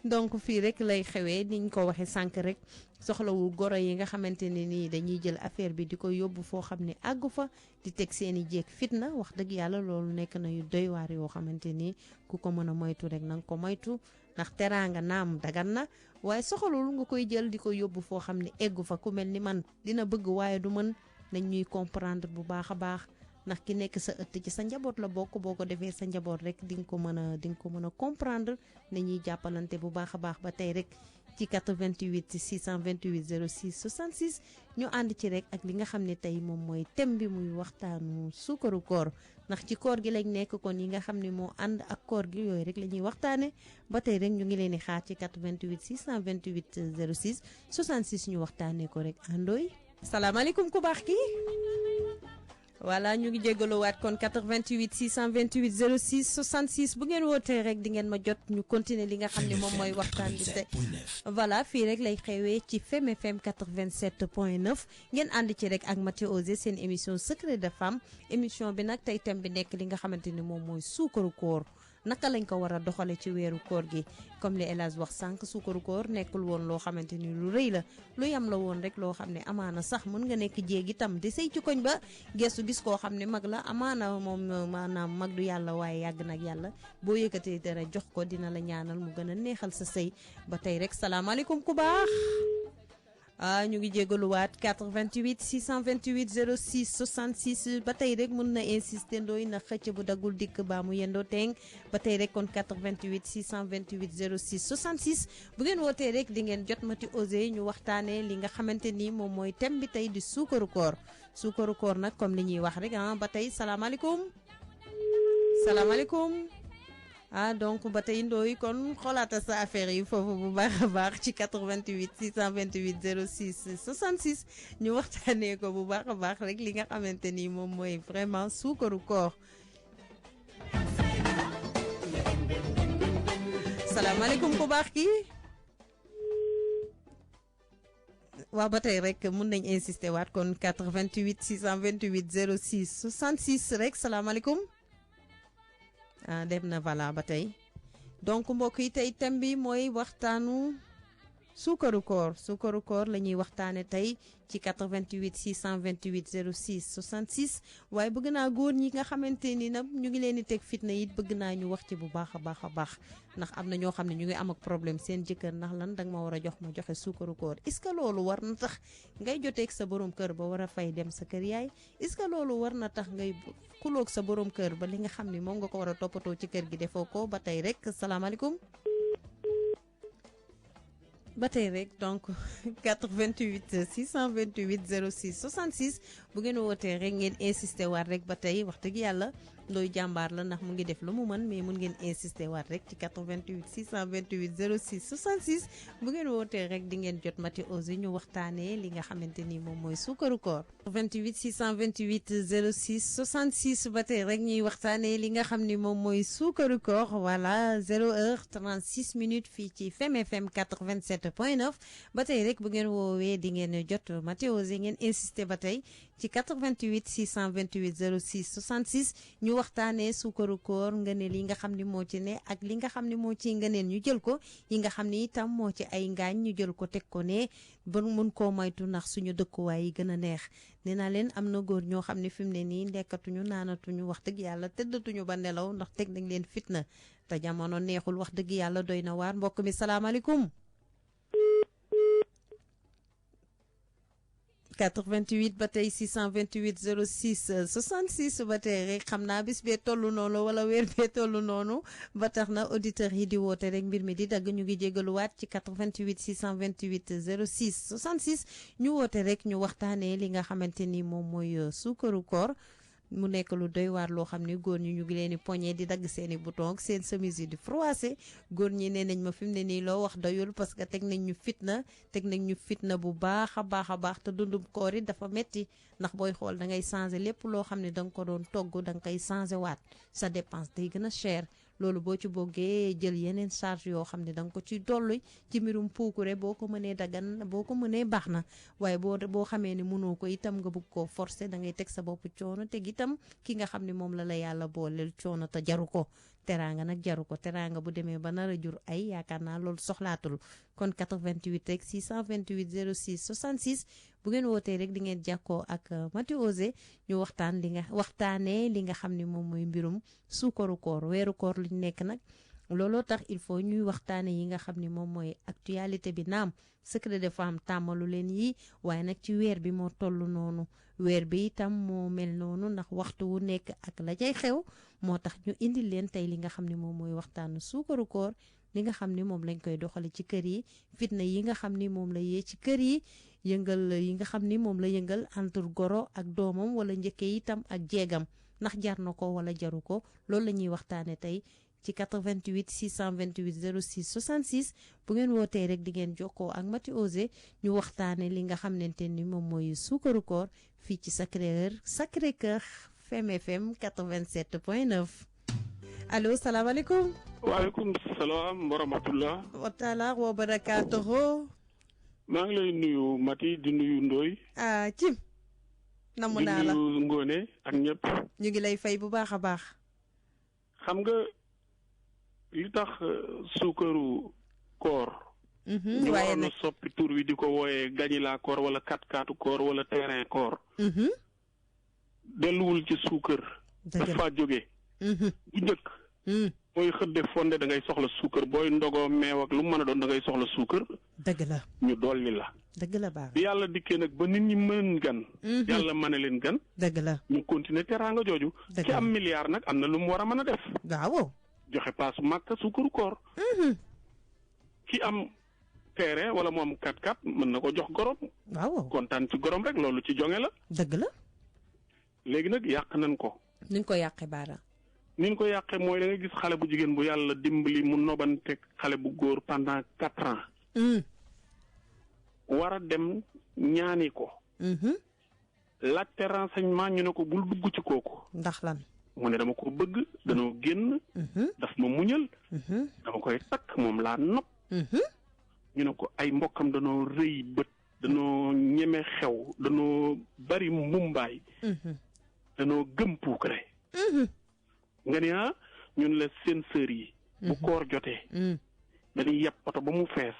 donc fii rek lay xewee niñ ko waxee sànq rek soxlawul goro yi nga xamante ne nii dañuy jël affaire bi di ko yóbbu foo xam ne àggu fa di teg seeni jéeg fitna wax dëgg yàlla loolu nekk na yu doy waar yoo xamante ni ku ko mën a moytu rek na nga ko moytu ndax teraanga naam dagan na waaye soxalul nga koy jël di ko yóbbu foo xam ne eggu fa ku mel ni man dina bëgg waaye du mën nañ ñuy comprendre bu baax a baax ndax ki nekk sa ëtt ci sa njaboot la bokk boo ko defee sa njaboot rek di nga ko mën a comprendre ne ñuy jàppalante bu baax a baax ba tey rek ci 88 628 06 66 ñu ànd ci rek ak li nga xam ne tey moom mooy thème bi muy waxtaanu suukaru koor ndax ci koor gi lañ nekk kon yi nga xam ne moo ànd ak koor gi yooyu rek la ñuy waxtaane ba tey rek ñu ngi leen di xaar ci 88 628 06 66 ñu waxtaanee ko rek àndooy. salaamaaleykum ku baax ki voilà ñu ngi jégaluwaat kon 88 628 06 66 bu ngeen wootee rek di ngeen ma jot ñu continuer li nga xam ne moom mooy waxtaan bi te voilà fii rek lay xewee ci Fem FM 87.9 ngeen ànd ci rek ak Mathieu Osé seen émission secret de femme émission bi nag tey thème bi nekk li nga xamante ni moom mooy suukaru koor naka lañ ko war a doxale ci weeru koor gi comme li El Hadj wax sànq suukaru koor nekkul woon loo xamante ni lu rëy la lu yam la woon rek loo xam ne amaana sax mën nga nekk jéeg itam di sëy ci koñ ba gestu gis koo xam ne mag la amaana moom maanaam mag du yàlla waaye yàgg nag yàlla boo yëkkatee dara jox ko dina la ñaanal mu gën a neexal sa sëy ba tey rek salaamaaleykum ku baax ñu ngi jégaluwaat 88 628 06 66 ba tey rek mun na insister ndooy na xëcc bu daggul dikk baa mu yendoo teeng ba tey rek kon 88 628 06 66 bu ngeen wootee rek di ngeen jot Mathieu Osé ñu waxtaanee li nga xamante ni moom mooy thème bi tey di suukaru koor nag comme li ñuy wax rek ba tey salaamaaleykum donc ba tey ndooy kon xoolaata sa affaire yi foofu bu baax a baax ci 88 628 06 66 ñu waxtaanee ko bu baax a baax rek li nga xamante ni moom mooy vraiment suukaru koor. salaamaaleykum ku baax ki waaw ba tey rek mun nañ insister waat kon 88 628 06 66 rek salaamaaleykum. dem na voilà ba tey donc mbokk yi tey thème bi mooy waxtaanu suukaru koor la ñuy waxtaane tey ci 88 628 06 66 waaye bëgg naa góor ñi nga xamante ni nag ñu ngi leen di teg fitna it bëgg naa ñu wax ci bu baax a baax ndax am na ñoo xam ne ñu ngi am ak problème seen jëkkër ndax lan danga ma war a jox ma joxe suukaru koor est-ce que loolu war na tax ngay joteeg sa borom kër ba war a fay dem sa kër yaay est-ce que loolu war na tax ngay xuloog sa borom kër ba li nga xam ne moom nga ko war a toppatoo ci kër gi defoo ko ba tey rek salaamaaleykum ba tey rek donc 88 628 06 66 bu ngeen wootee rek ngeen insister waat rek ba tey wax dëgg yàlla looy jàmbaar la ndax mu ngi def lu mu mën mais mun ngeen insister waat rek ci 88 628 06 66 bu ngeen wootee rek di ngeen jot Mathieu Osé ñu waxtaanee li nga xamante ni moom mooy suukaru koor 28 628 06 66 ba tey rek ñuy waxtaanee li nga xam ni moom mooy suukaru koor voilà 0h36 minutes fii ci Fem FM 87.9 ba tey rek bu ngeen woowee di ngeen jot Mathieu Osé ngeen insister ba tey ci 88 628 06 66 ñu waxtaanee suukaru koor ngëneel yi nga xam ni moo ci ne ak li nga xam ni moo ci ngëneel ñu jël ko yi nga xam ni itam moo ci ay ngaañ ñu jël ko teg ko ne ba mun koo moytu ndax suñu dëkkuwaay yi gën a neex nee naa leen am na góor ñoo xam ne fi mu ne nii lekkatuñu naanatuñu wax dëgg yàlla tëddatuñu ba nelaw ndax teg nañ leen fitna te jamono neexul wax dëgg yàlla doy na waar mbokk mi salaamaaleykum 88 ba tey 628 06 66 ba tey rek xam naa bis bee tollu noonu wala weer bee tollu noonu ba tax na auditeurs yi di woote rek mbir mi di dagg ñu ngi jégaluwaat ci 88 628 06 66 ñu woote rek ñu waxtaanee li nga xamante ni moom mooy suukaru koor mu nekk lu doy waar loo xam ne góor ñi ñu ngi leen di poñe di dagg seen i bouton ak seen chemise yi di froissé góor ñi nee nañ ma fi mu ne nii loo wax doyul parce que teg nañ ñu fitna bu baax a baax te dundum koor yi dafa metti ndax booy xool da ngay changé lépp loo xam ne da nga ko doon togg da nga koy changé waat sa dépense day gën a cher loolu boo ci bëggee jël yeneen charge yoo xam ne da nga ko ci dolli ci mbirum puukure boo ko mënee dagan boo ko mënee baax na waaye boo xamee ne mënoo ko itam nga bëgg koo forcer da ngay teg sa bopp coono teg itam ki nga xam ne moom la yàlla booleel coono te jaru ko teraanga nag jaru ko teraanga bu demee ba nar a jur ay yaakaar naa loolu soxlaatul kon 88 rek 628 06 66 bu ngeen wootee rek di ngeen jàkkoo ak Mati Osé ñu waxtaanee li nga xam ne moom mooy mbirum suukaru koor weeru koor luñ nekk nag looloo tax il faut ñuy waxtaane yi nga xam ne moom mooy actualité bi naam secret de femme tàmmalu leen yi waaye nag ci weer bi moo toll noonu weer bi itam moo mel noonu ndax waxtu wu nekk ak la cay xew moo tax ñu indil leen tey li nga xam ne moom mooy waxtaanu suukaru koor li nga xam ne moom lañ koy doxale ci kër yi fitna yi nga xam ni moom la yee ci kër yi yëngal yi nga xam ni moom la yëngal entre goro ak doomam wala njëkke itam ak jeegam ndax jar na ko wala jaru ko loolu la ñuy waxtaane tey ci 88 628 06 66 bu ngeen wootee rek di ngeen jokkoo ak Mati Osé ñu waxtaane li nga xamante ni moom mooy suukaru koor fii ci Sacré-Cœur FM 87.9 allo salaamaaleykum. waaleykum salaam wa rahmatullah. wa taala wa barakaatuhu. maa ngi lay nuyu Mati di nuyu Ndoy. Cim. namu naa la di nuyu Ngone ak ñëpp. ñu ngi lay fay bu baax a baax. xam nga li tax suukaru koor. waaye nag ñu soppi tur wi di ko wooyee gañilaa koor wala kat-katu koor wala terrain koor. delluwul ci suukar. dafa jóge. bu njëkk. booy xëdde fonde da ngay soxla suukar booy ndogoo meew ak lu mu mën a doon da ngay soxla suukar. dëgg la ñu dolli la. dëgg la baax bi yàlla dikkee nag ba nit ñi mën gan. yàlla mën a leen gan. dëgg la ñu continuer teraanga jooju. ci am milliard nag am na lu mu war a mën a def. waaw. joxe paasu màkk suukaru koor. ki am terrain wala mu am 4x4 mën na ko jox gorom. waaw kontaan ci gorom rek loolu ci jonge la. dëgg la. léegi nag yàq nañ ko. ni ñu ko yàqee baara. ni ñu ko yàqee mooy da nga gis xale bu jigéen bu yàlla dimbali mu nobante xale bu góor pendant 4 ans. war a dem ñaani ko. laajte renseignement ñu ne ko bul dugg ci kooku. ndax lan. mu ne dama ko bëgg danoo génn. daf ma muñal. dama koy takk moom laa nopp. ñu ne ko ay mbokkam danoo rëy bët. danoo ñeme xew danoo bari mbumbaay. danoo gëm puukare. nga ne ñun la seen sœur yi. bu koor jotee. dañuy yeb oto ba mu fees.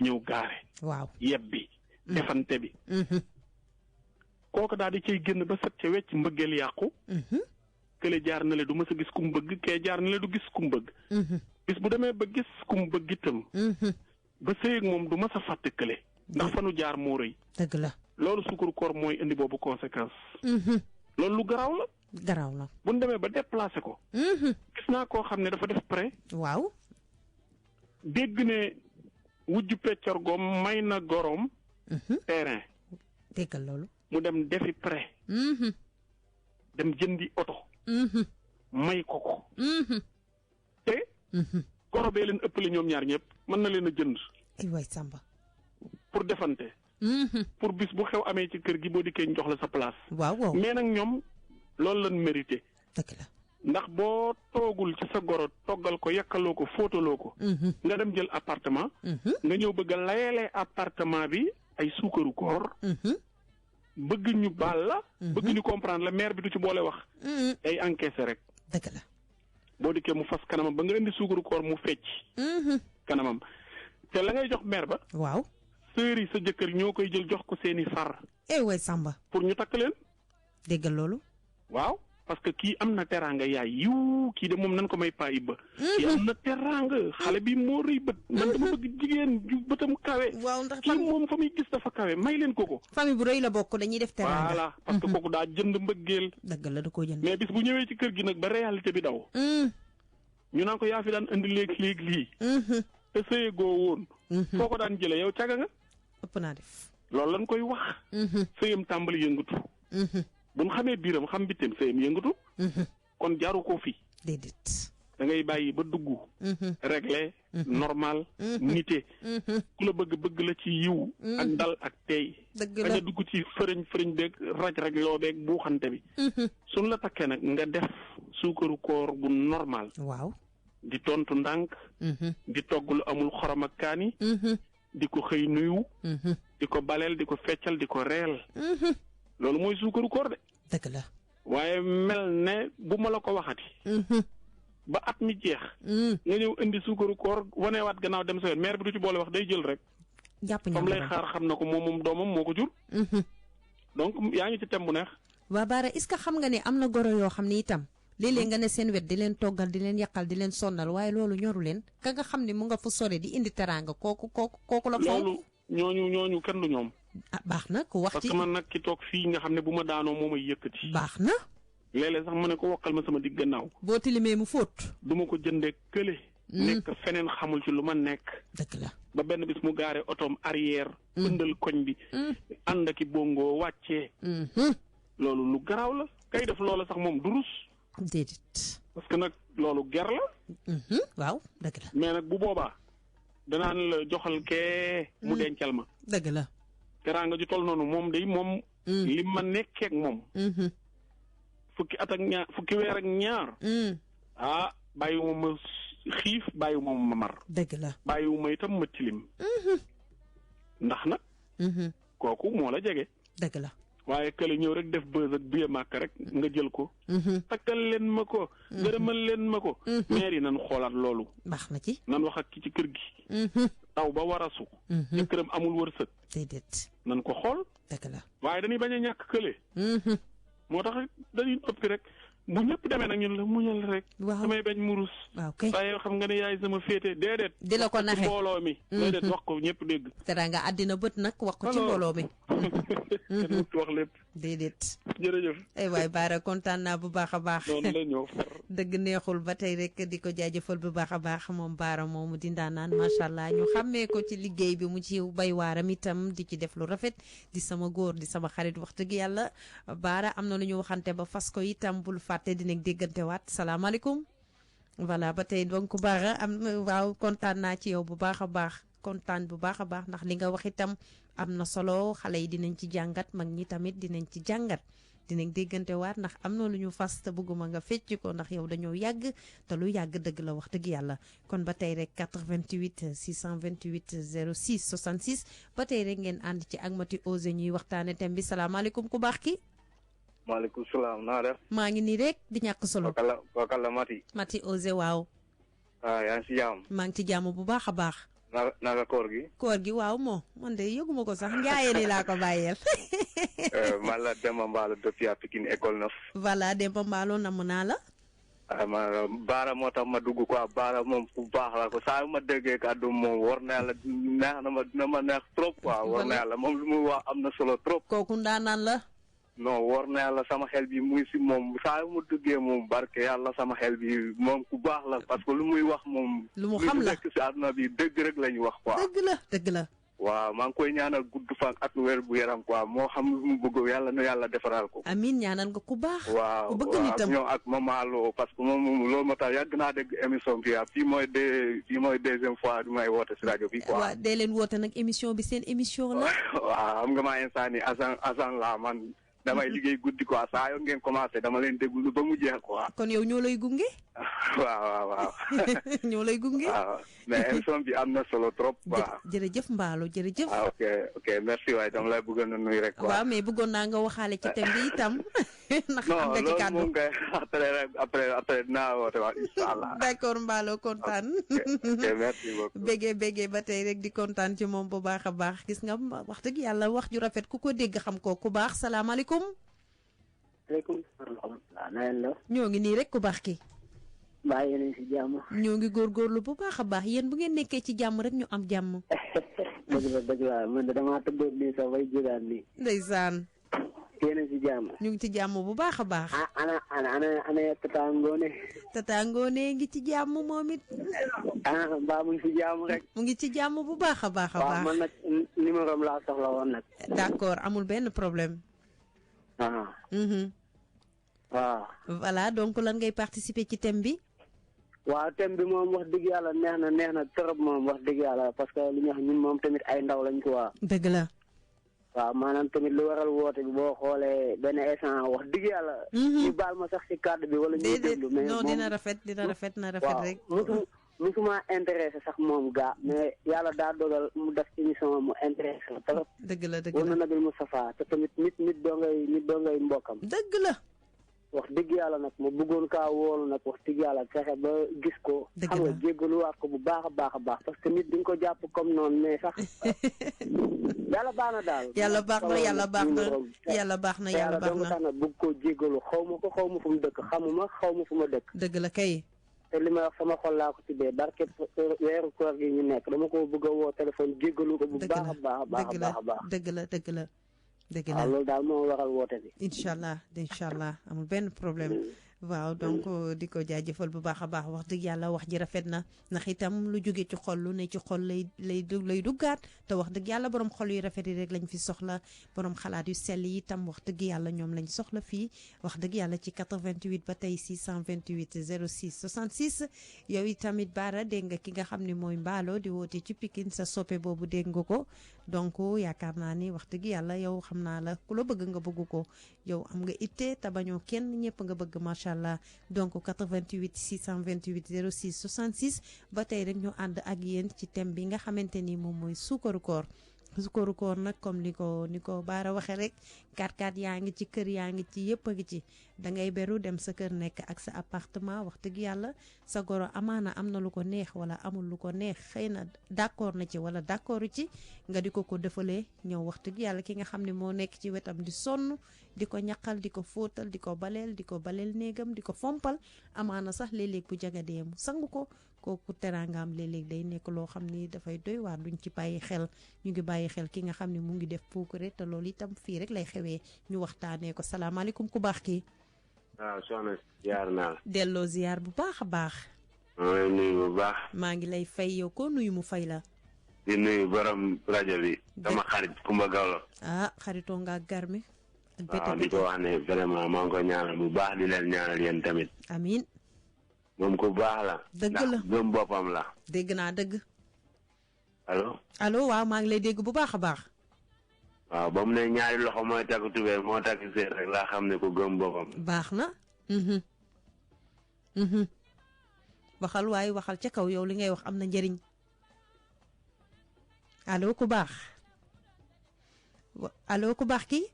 ñëw gaare. waaw yeb bi. defante bi. kooku daal di cay génn ba set ca wecc mbëggeel yàqu. kële jaar na le du ma sa gis ku mu bëgg kee jaar na le du gis ku mu bëgg. bis bu demee ba gis ku mu bëgg itam. ba sëy ak moom du ma sa fàtte kële. ndax fanu jaar moo rëy. dëgg la loolu suukaru koor mooy indi boobu conséquence. loolu lu garaaw la. garaaw la bu ñu demee ba déplacé ko. gis naa koo xam ne dafa def prêt. waaw. dégg ne wujju peccor goom may na goroom. terrain. déggal loolu. mu dem defi prêt. dem jëndi oto. may ko ko. te. goro bee leen ëppale ñoom ñaar ñëpp mën na leen a jënd. ay waay Samba. pour defante. pour bis bu xew amee ci kër gi boo dikkee ñu jox la sa place. waaw waaw mais nag ñoom loolu lañ mérité. dëgg la ndax boo toogul ci sa goro toggal ko yàkkaloo ko fóotaloo ko. nga dem jël appartement. nga ñëw bëgg a layalee appartement bi ay suukaru koor. bëgg ñu baal la. bëgg ñu comprendre la maire bi du ci boole wax. ay encaissé rek. dëgg la boo dikkee mu fas kanamam ba nga indi suukaru koor mu fecc. kanamam te la ngay jox maire ba. waaw. sœur yi sa jëkkër ñoo koy jël jox ko seeni far. way Samba. pour ñu takk leen. déggal loolu. waaw parce que kii am na teraanga yaay yiw kii de moom nan ko may paa ibba. kii am na teraanga xale bi moo rëy bët. man dama bëgg jigéen ju bëtam kawe. waaw ndax kii moom fa muy gis dafa kawe may leen ko. famille bu rëy la bokk dañuy def teraanga. voilà parce que kooku daa jënd mbëggeel. dëgg la da koo jënd. mais bis bu ñëwee ci kër gi nag ba réalité bi daw. ñu naan ko yaa fi daan indi léeg lii. te sëye goo woon. foo ko daan jëlee yow caga nga. ëpp naa def. loolu lañ koy wax. sëyam tàmbali yëngatu. bu ñu xamee biiram xam bitim sëyam yëngatu. kon jaru ko fi. déedéet. da ngay bàyyi ba dugg. réglé. normal. nité. ku la bëgg la ci yiw. ak dal ak tey. dëgg la bañ a dugg ci fërëñ beeg raj loo beeg buuxante bi. suñ la takkee nag nga def suukaru koor bu normal. waaw. di tontu ndànk. di togg lu amul xorom ak kaani. di ko xëy nuyu. di ko baleel di ko feccal di ko reel. loolu mooy suukaru koor de. dëgg la. waaye mel ne bu ma la ko waxati. ba at mi jeex. nga ñëw indi suukaru koor waneewaat gannaaw dem sa yoon maire bi du ci boole wax day jël rek. jàpp comme lay xaar xam na ko moom doomam moo ko jur. donc yaa ngi ci tem bu neex. waa Bara est-ce que xam nga ne am na goro yoo xam ne itam léeg-léeg nga ne seen wet di leen toggal di leen yàqal di leen sonnal waaye loolu ñoru leen ka nga xam ne mu nga fa sore di indi teraanga kooku la. loolu ñooñu kenn du ñoom. ah baax na ku wax ci parce que man nag ki toog fii nga xam ne bu ma daanoo moo may yëkkati. baax na. léeg-léeg sax ma ne ko wokkal ma sama digg gannaaw. boo tilimee mu fóot. du ma ko jëndee kële. nekk feneen xamul ci lu ma nekk. dëgg la. ba benn bis mu gaare otoom arrière. bëndal koñ bi. ànd ak i bongo wàccee. loolu lu garaaw la. kay def loola sax moom du rus. déedéet. parce que nag loolu ger la. waaw dëgg la. mais nag bu boobaa danaan la joxal kee. mu dencal ma. dëgg la. teraanga ju tol noonu moom day moom. li ma nekkee ak moom. fukki weer ak ñaar. ah bàyyiwuma ma xiif bàyyiwuma ma mar. dëgg la. bàyyiwuma itam ma tilim. ndax nag. kooku moo la jege. dëgg la. waaye kële ñëw rek def bës ak biye màkk rek nga jël ko. takkal leen ma ko. gërëmal leen ma ko. maire yi nan xoolaat loolu. baax na ci. nan wax ak ki ci kër gi. taw ba war a su. te këram amul wërsëg. déedéet. nan ko xool. dëgg la. waaye dañuy bañ a ñàkk kële. moo tax dañuy noppi rek bu ñëpp demee nag ñun la muñal rek. waaw damay bañ murus. waaw kay waaye xam nga ne yaay sama féete déedéet. di la ko naxe mbooloo mi. déedéet wax ko ñëpp dégg. teraanga àddina bët nag wax ko ci mbooloo mi. kenn wax lépp. déedéet. jërëjëf. ay waay Bara kontaan naa bu baax a baax. noonu la ñëw. dëgg neexul ba tey rek di ko jaajëfal bu baax a baax moom Bara moomu di ndaanaan macha allah ñu xàmmee ko ci liggéey bi mu ci bay waaram itam di ci def lu rafet di sama góor di sama xarit wax dëgg yàlla Bara am na lu ñu waxante ba fas ko itam bul fàtte dinañ déggante waat salaamaaleykum. voilà ba tey donc Bara am waaw kontaan naa ci yow bu baax a baax kontaan bu baax a baax ndax li nga wax itam am na solo xale yi dinañ ci jàngat mag ñi tamit dinañ ci jàngat. dinañ déggante waat ndax am na lu ñu fas te bëgguma nga fecc ko ndax yow dañoo yàgg te lu yàgg dëgg la wax dëgg yàlla kon ba tey rek 88 628 06 66 ba tey rek ngeen ànd ci ak Mati Ose ñuy waxtaane thème bi salaamaaleykum ku baax ki. maaleykum salaam naa def. maa ngi nii rek di ñàkk solo. kooka la Mati. Mati Ose waaw. yaa ngi si jàmm. maa ngi ci jàmm bu baax a baax. naka koor gi. koor gi waaw moo man de yëguma ko sax njaayee ni laa ko bàyyeel. man la Demba Mballo depuis à Pikine école 9. voilà Demba Mballo namm naa la. Bara moo tax ma dugg quoi Bara moom bu baax la ko saa yu ma déggee kàddu moom war na yàlla neex na ma dina ma neex trop quoi. war na yàlla moom lu muy wax am na solo trop. kooku ndaanaan la. non war na yàlla sama xel bi muy si moom saa yu mu duggee moom barke yàlla sama xel bi moom ku baax la parce que lu muy wax moom. lu mu xam la nekk si àdduna bi dëgg rek la ñu wax quoi. dëgg la. waaw maa ngi koy ñaanal gudd fan ak wér bu yaram quoi moo xam lu mu bëgg yàlla na yàlla defaral ko. amiin ñaanal nga ku baax. waaw ku bëgg nitam ñoom ak Mama Lo parce que moom loolu moo tax yàgg naa dégg émission bi fii mooy deuxième fois du may woote si rajo bi quoi. waaw dee leen woote nag émission bi seen émission la. waaw xam nga maa instant nii agent la man damay liggéey guddi quoi saa yoon ngeen commencé dama leen déglu ba mu jeex quoi. kon yow ñoo lay gunge. waaw. ñoo lay gunge. waaw mais émission bi am na solo trop. waaw jërëjëf Mballo jërëjëf. ok merci waaye dama lay bëggoon a nuyu rek. waaw mais bëggoon naa nga waxaale ci thème bi itam. ndax am nga ci kàddu non loolu moom kay après dinaa woote waat incha allah. d'accord Mballo kontaan. ok merci beaucoup. béggee ba tey rek di kontaan ci moom bu baax a baax gis nga wax dëgg yàlla wax ju rafet ku ko dégg xam ko ku baax salaamaaleykum. waaleykum salaam. ñoo ngi nii rek ku baax ki. mbaa yéen a ngi si jàmm. ñoo ngi góorgóorlu bu baax a baax yéen bu ngeen nekkee ci jàmm rek ñu am jàmm. dëgg la man de damaa tëddoon nii sax bay jógaan nii. ndeysaan. yéen a ngi si jàmm. ñu ngi ci jàmm bu baax a baax. ana Tata Ngone. Tata Ngone ngi ci jàmm moom it. mbaa mu ngi si jàmm rek. mu ngi ci jàmm bu baax a baax a baax. waaw man nag numéro am laa soxla woon nag. d'accord amul benn problème. waaw. voilà donc lan ngay participer ci thème bi. waaw thème bi moom wax dëgg yàlla neex na trop moom wax dëgg yàlla parce que li ñu wax ñun moom tamit ay ndaw lañ ko waa. dëgg la. waaw maanaam tamit lu waral woote bi boo xoolee benn instant wax dëgg yàlla. ñu baal ma sax ci kàddu bi wala ñu déglu. mais non dina rafet na rafet rek. musuma intéressé sax moom gaa mais yàlla daa dogal mu def émission mu intéressé la trop. dëgg la war na Nabil Moustapha te tamit nit doo ngay mbokkam. dëgg la. wax dëgg yàlla nag ma bëggoon kaa woolu nag wax dëgg yàlla fexe ba gis ko. xam nga jéggaluwaat ko bu baax a baax a baax parce que nit di nga ko jàpp comme noonu mais sax yàlla baax na daal. yàlla baax na yàlla baax na. tax na bëgg koo jéggalu xaw ma fu mu dëkk xamuma xaw ma fu ma dëkk. dëgg la kay. te li may wax sama xol laa ko tuddee barke weeru koor gi ñu nekk dama ko bëgg a woo téléphone jéggalu ko bu baax a baax a baax. dëgg la. dëgg la waaw loolu daal moo waral woote bi. incha allah amul benn problème. waaw donc di ko jaajëfal bu baax a baax wax dëgg yàlla wax ji rafet na ndax itam lu jóge ci xol lu ne ci xol lay duggaat te wax dëgg yàlla borom xol yu rafet yi rek lañ fi soxla borom xalaat yu sell yi itam wax dëgg yàlla ñoom lañ soxla fii wax dëgg yàlla ci 88 ba tey 628 06 66 yow itamit Bara dégg nga ki nga xam ne mooy Mballo di woote ci Pikine sa soppe boobu dégg nga ko donc yaakaar naa ni wax dëgg yàlla yow xam naa la ku la bëgg nga bëgg ko yow am nga itte te bañoo kenn ñëpp nga bëgg macha allah donc 88 628 06 66 ba tey rek ñu ànd ak yéen ci thème bi nga xamante ni moom mooy suukaru koor nag comme ni ko Bara waxee rek 4x4 yaa ngi ci kër yaa ngi ci yëpp a ngi ci da ngay beru dem sa kër nekk ak sa appartement wax dëgg yàlla sa goro amaana am na lu ko neex wala amul lu ko neex xëy na d'accord na ci wala d'accord ci nga di ko defalee ñëw wax dëgg yàlla ki nga xam ne moo nekk ci wetam di sonn di ko ñaqal di ko fóotal di ko baleel néegam di ko fompal amaana sax léeg-léeg bu jagadee mu sangu ko kooku teraangaam léeg-léeg day nekk loo xam ni dafay doy waar duñ ci bàyyi xel ñu ngi bàyyi xel ki nga xam ne mu ngi def puukare te loolu itam fii rek lay xewee ñu waxtaanee ko salaamaaleykum ku baax kii. waaw soxna ziar naa la. delloo ziar bu baax a baax. maa ngi nuyu bu baax. maa ngi lay fay yow ko nuyu mu fay la. di nuyu borom rajo bi. sama xarit Kumba Gawlo. xaritoo nga ak Garmi. waaw di ko wax ne vraiment maa ngi ko ñaanal bu baax di leen ñaanal yéen tamit. amiin. moom ku baax la. dëgg la ndax gëm boppam la. dégg naa dëgg. allo waaw maa ngi lay dégg bu baax a baax. waaw ba mu ne ñaari loxo mooy takk tubéy moo takk seet rek laa xam ne ku gëm boppam. baax na. waxal waaye waxal ca kaw yow li ngay wax am na njëriñ. allo ku baax. allo ku baax kii.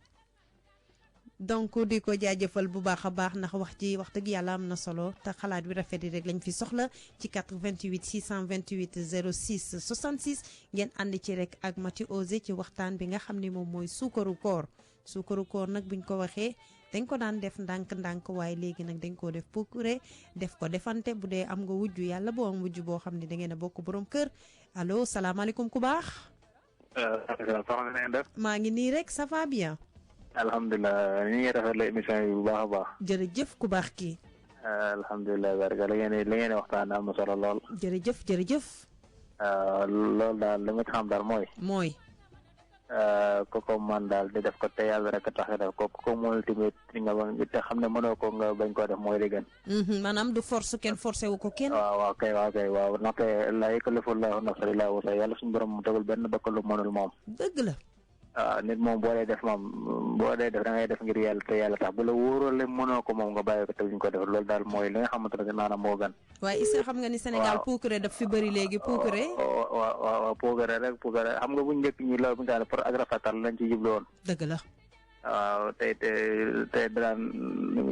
donc di ko jaajëfal bu baax a baax ndax wax dëgg yàlla am na solo te xalaat bi rafet yi rek lañ fi soxla ci 88 628 06 66 ngeen ànd ci rek ak Mati Osé ci waxtaan bi nga xam ne moom mooy suukaru koor nag buñ ko waxee dañ ko daan def ndànk-ndànk waaye léegi nag dañ koo def puukure def ko defante bu dee am nga wujju yàlla boo am wujju boo xam ne da ngeen a bokk borom kër allo salaamaaleykum ku baax. maa ngi nii rek ça va bien. alhamdulilah ñu ngi rafetlu émission yi bu baax a baax. jërëjëf ku baax kii. alhamdulilah barka li ngeen waxtaan am na solo lool. jërëjëf. loolu daal li ma ci xam daal mooy. kooku man daal di def ko te yàlla rek tax def ko kooku mënul tamit te xam ne mënoo ko nga bañ koo def mooy li gën. maanaam du force kenn forcé wu ko kenn. waaw kay ndaxte laa yukallifu llaahu nafsan illaa wus'ahaa yàlla suñu borom mu tegul benn bakkan lu mënul moom. dëgg la. waaw nit moom boo dee def da ngay def ngir yàlla te yàlla tax bu la wóorale mënoo ko moom nga bàyyi ko te duñ ko def loolu daal mooy li nga xamante ne maanaam moo gën. waaye est-ce que xam nga ni Sénégal puukare daf fi bëri léegi puukare. waaw puukare xam nga bu njëkk ñi loolu bu ñu daan pour ak rafetal lañ ci jublu woon. dëgg la. waaw te daan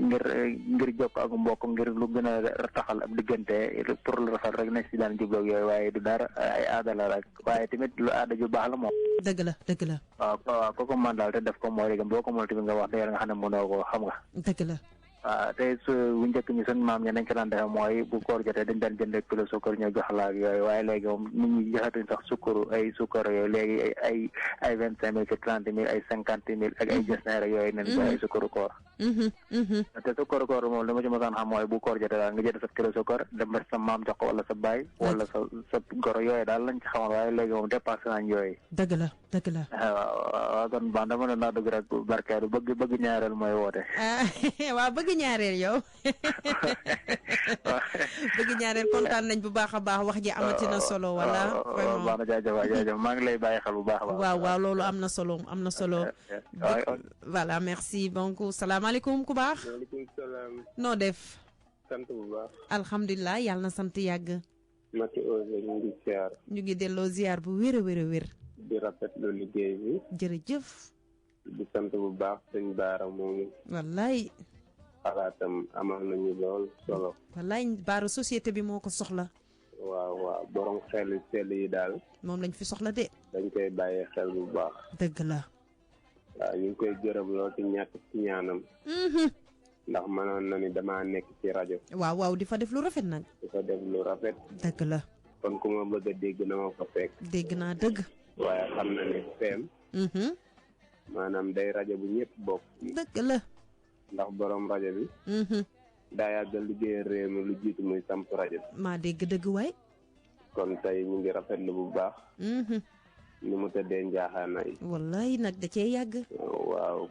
ngir jokk ak mbokk ngir lu gën a taxal ab diggante pour lu rafet rek nañ si daan jublu ak yooyu waaye du dara ay aada la rek waaye tamit lu aada ju baax la moom. dëgg la. waaw kooku man daal te def ko mooy léegi boo ko mënul tamit nga wax dëgg nga xam ne mënoo ko xam nga. dëgg la. waaw tey su bu njëkk ñi seen maam ñi nañ ko daan defee mooy bu koor jotee dañ daan jënd kilo sukkar ñoo jox la ak yooyu waaye léegi moom nit ñi joxatuñ sax sukkaru ay sukkar yooyu léegi ay 25 000 que 30 000 ay 50 000 ak ay jesneer ak yooyu nen ay sukkaru koor te sukkaru koor moom li ma ci mosaan xam mooy bu koor jotee daal nga jënd sa kilo sukkar dem ba sa maam jox ko wala sa baay wala sa goro yooyu daal lañ ci xamoon waaye léegi moom dépassé nañ yooyu. dëgg la dëgg la. waaw kon baax dama ne naa dëgg rek barkeelu bëgg ñaareel mooy woote. waaw bëgg ñaareel yow bëgg ñaareel kontaan nañ bu baax a baax wax ji amati na solo wala. vraiment baax na jaajëf maa ngi lay bàyyi xel bu baax a baax. waaw loolu am na solo am na solo. voilà merci donc salaamaaleykum ku baax. maaleykum salaam. noo def. sant bu baax. alhamdulilah yàlla na sant yàgg. Mati Ose ñu ngi ziar. ñu ngi delloo ziar bu wér a wér a wér. di rafetlu liggéey bi. jërëjëf. di sant bu baax sëñ Baara moomu. wallaay. xalaatam amal nañu lool solo. wallaay Baara société bi moo ko soxla. waaw borom xel sell yi daal. moom lañ fi soxla de. dañ koy bàyyee xel bu baax. dëgg la. waaw ñu ngi koy gërëm lool ci ñàkk ci ñaanam. ndax mënoon na ni damaa nekk ci rajo. waaw di fa def lu rafet nag. di fa def lu rafet. dëgg la. kon ku ma bëgg a dégg na ma fa fekk. dégg naa dëgg. waaye xam na ne feem. maanaam day rajo bu ñëpp bokk. dëgg la. ndax borom rajo bi. daa yàggal liggéeyal réew mi lu jiitu muy samp rajo bi. maa dégg dëgg waay. kon tey ñu ngi rafetlu bu baax. ni mu tëddee njaaxaanaay. wallaay nag da cee yàgg. waaw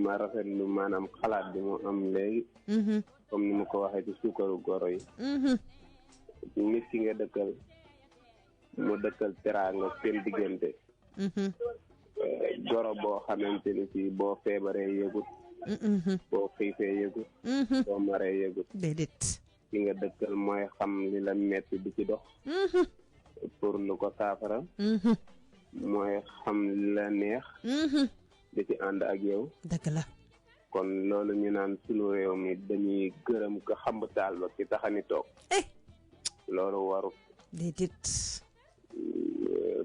ma rafetlu maanaam xalaat bi mu am léegi. comme ni mu ko waxee ci suukaru goro yi. nit ki nga dëkkal mu dëkkal teraanga seen diggante. goro boo xamante ni si boo feebaree yëgut. boo xiifee yëgut. boo maree yëgut. déedéet. ki nga dëkkal mooy xam li la metti di ci dox. pour lu ko saafara. mooy xam li la neex. di ci ànd ak yow. dëgg la. kon loolu ñu naan sunu réew mi dañuy gërëm ko xamb taal ba ki taxani toog. loolu waru. déedéet.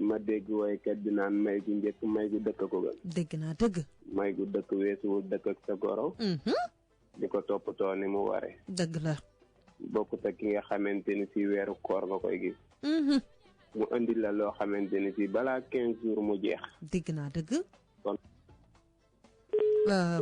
ma dégg woykat bi naan may gu njëkk may gu dëkk ko gën. dégg naa dëgg. may gu dëkk weesuwul dëkk ak sa goro. di ko toppatoo ni mu waree. dëgg la. bokkut ak ki nga xamante ni si weeru koor nga koy gis. mu indi la loo xamante ni si balaa 15 jours mu jeex. dégg naa dëgg. kon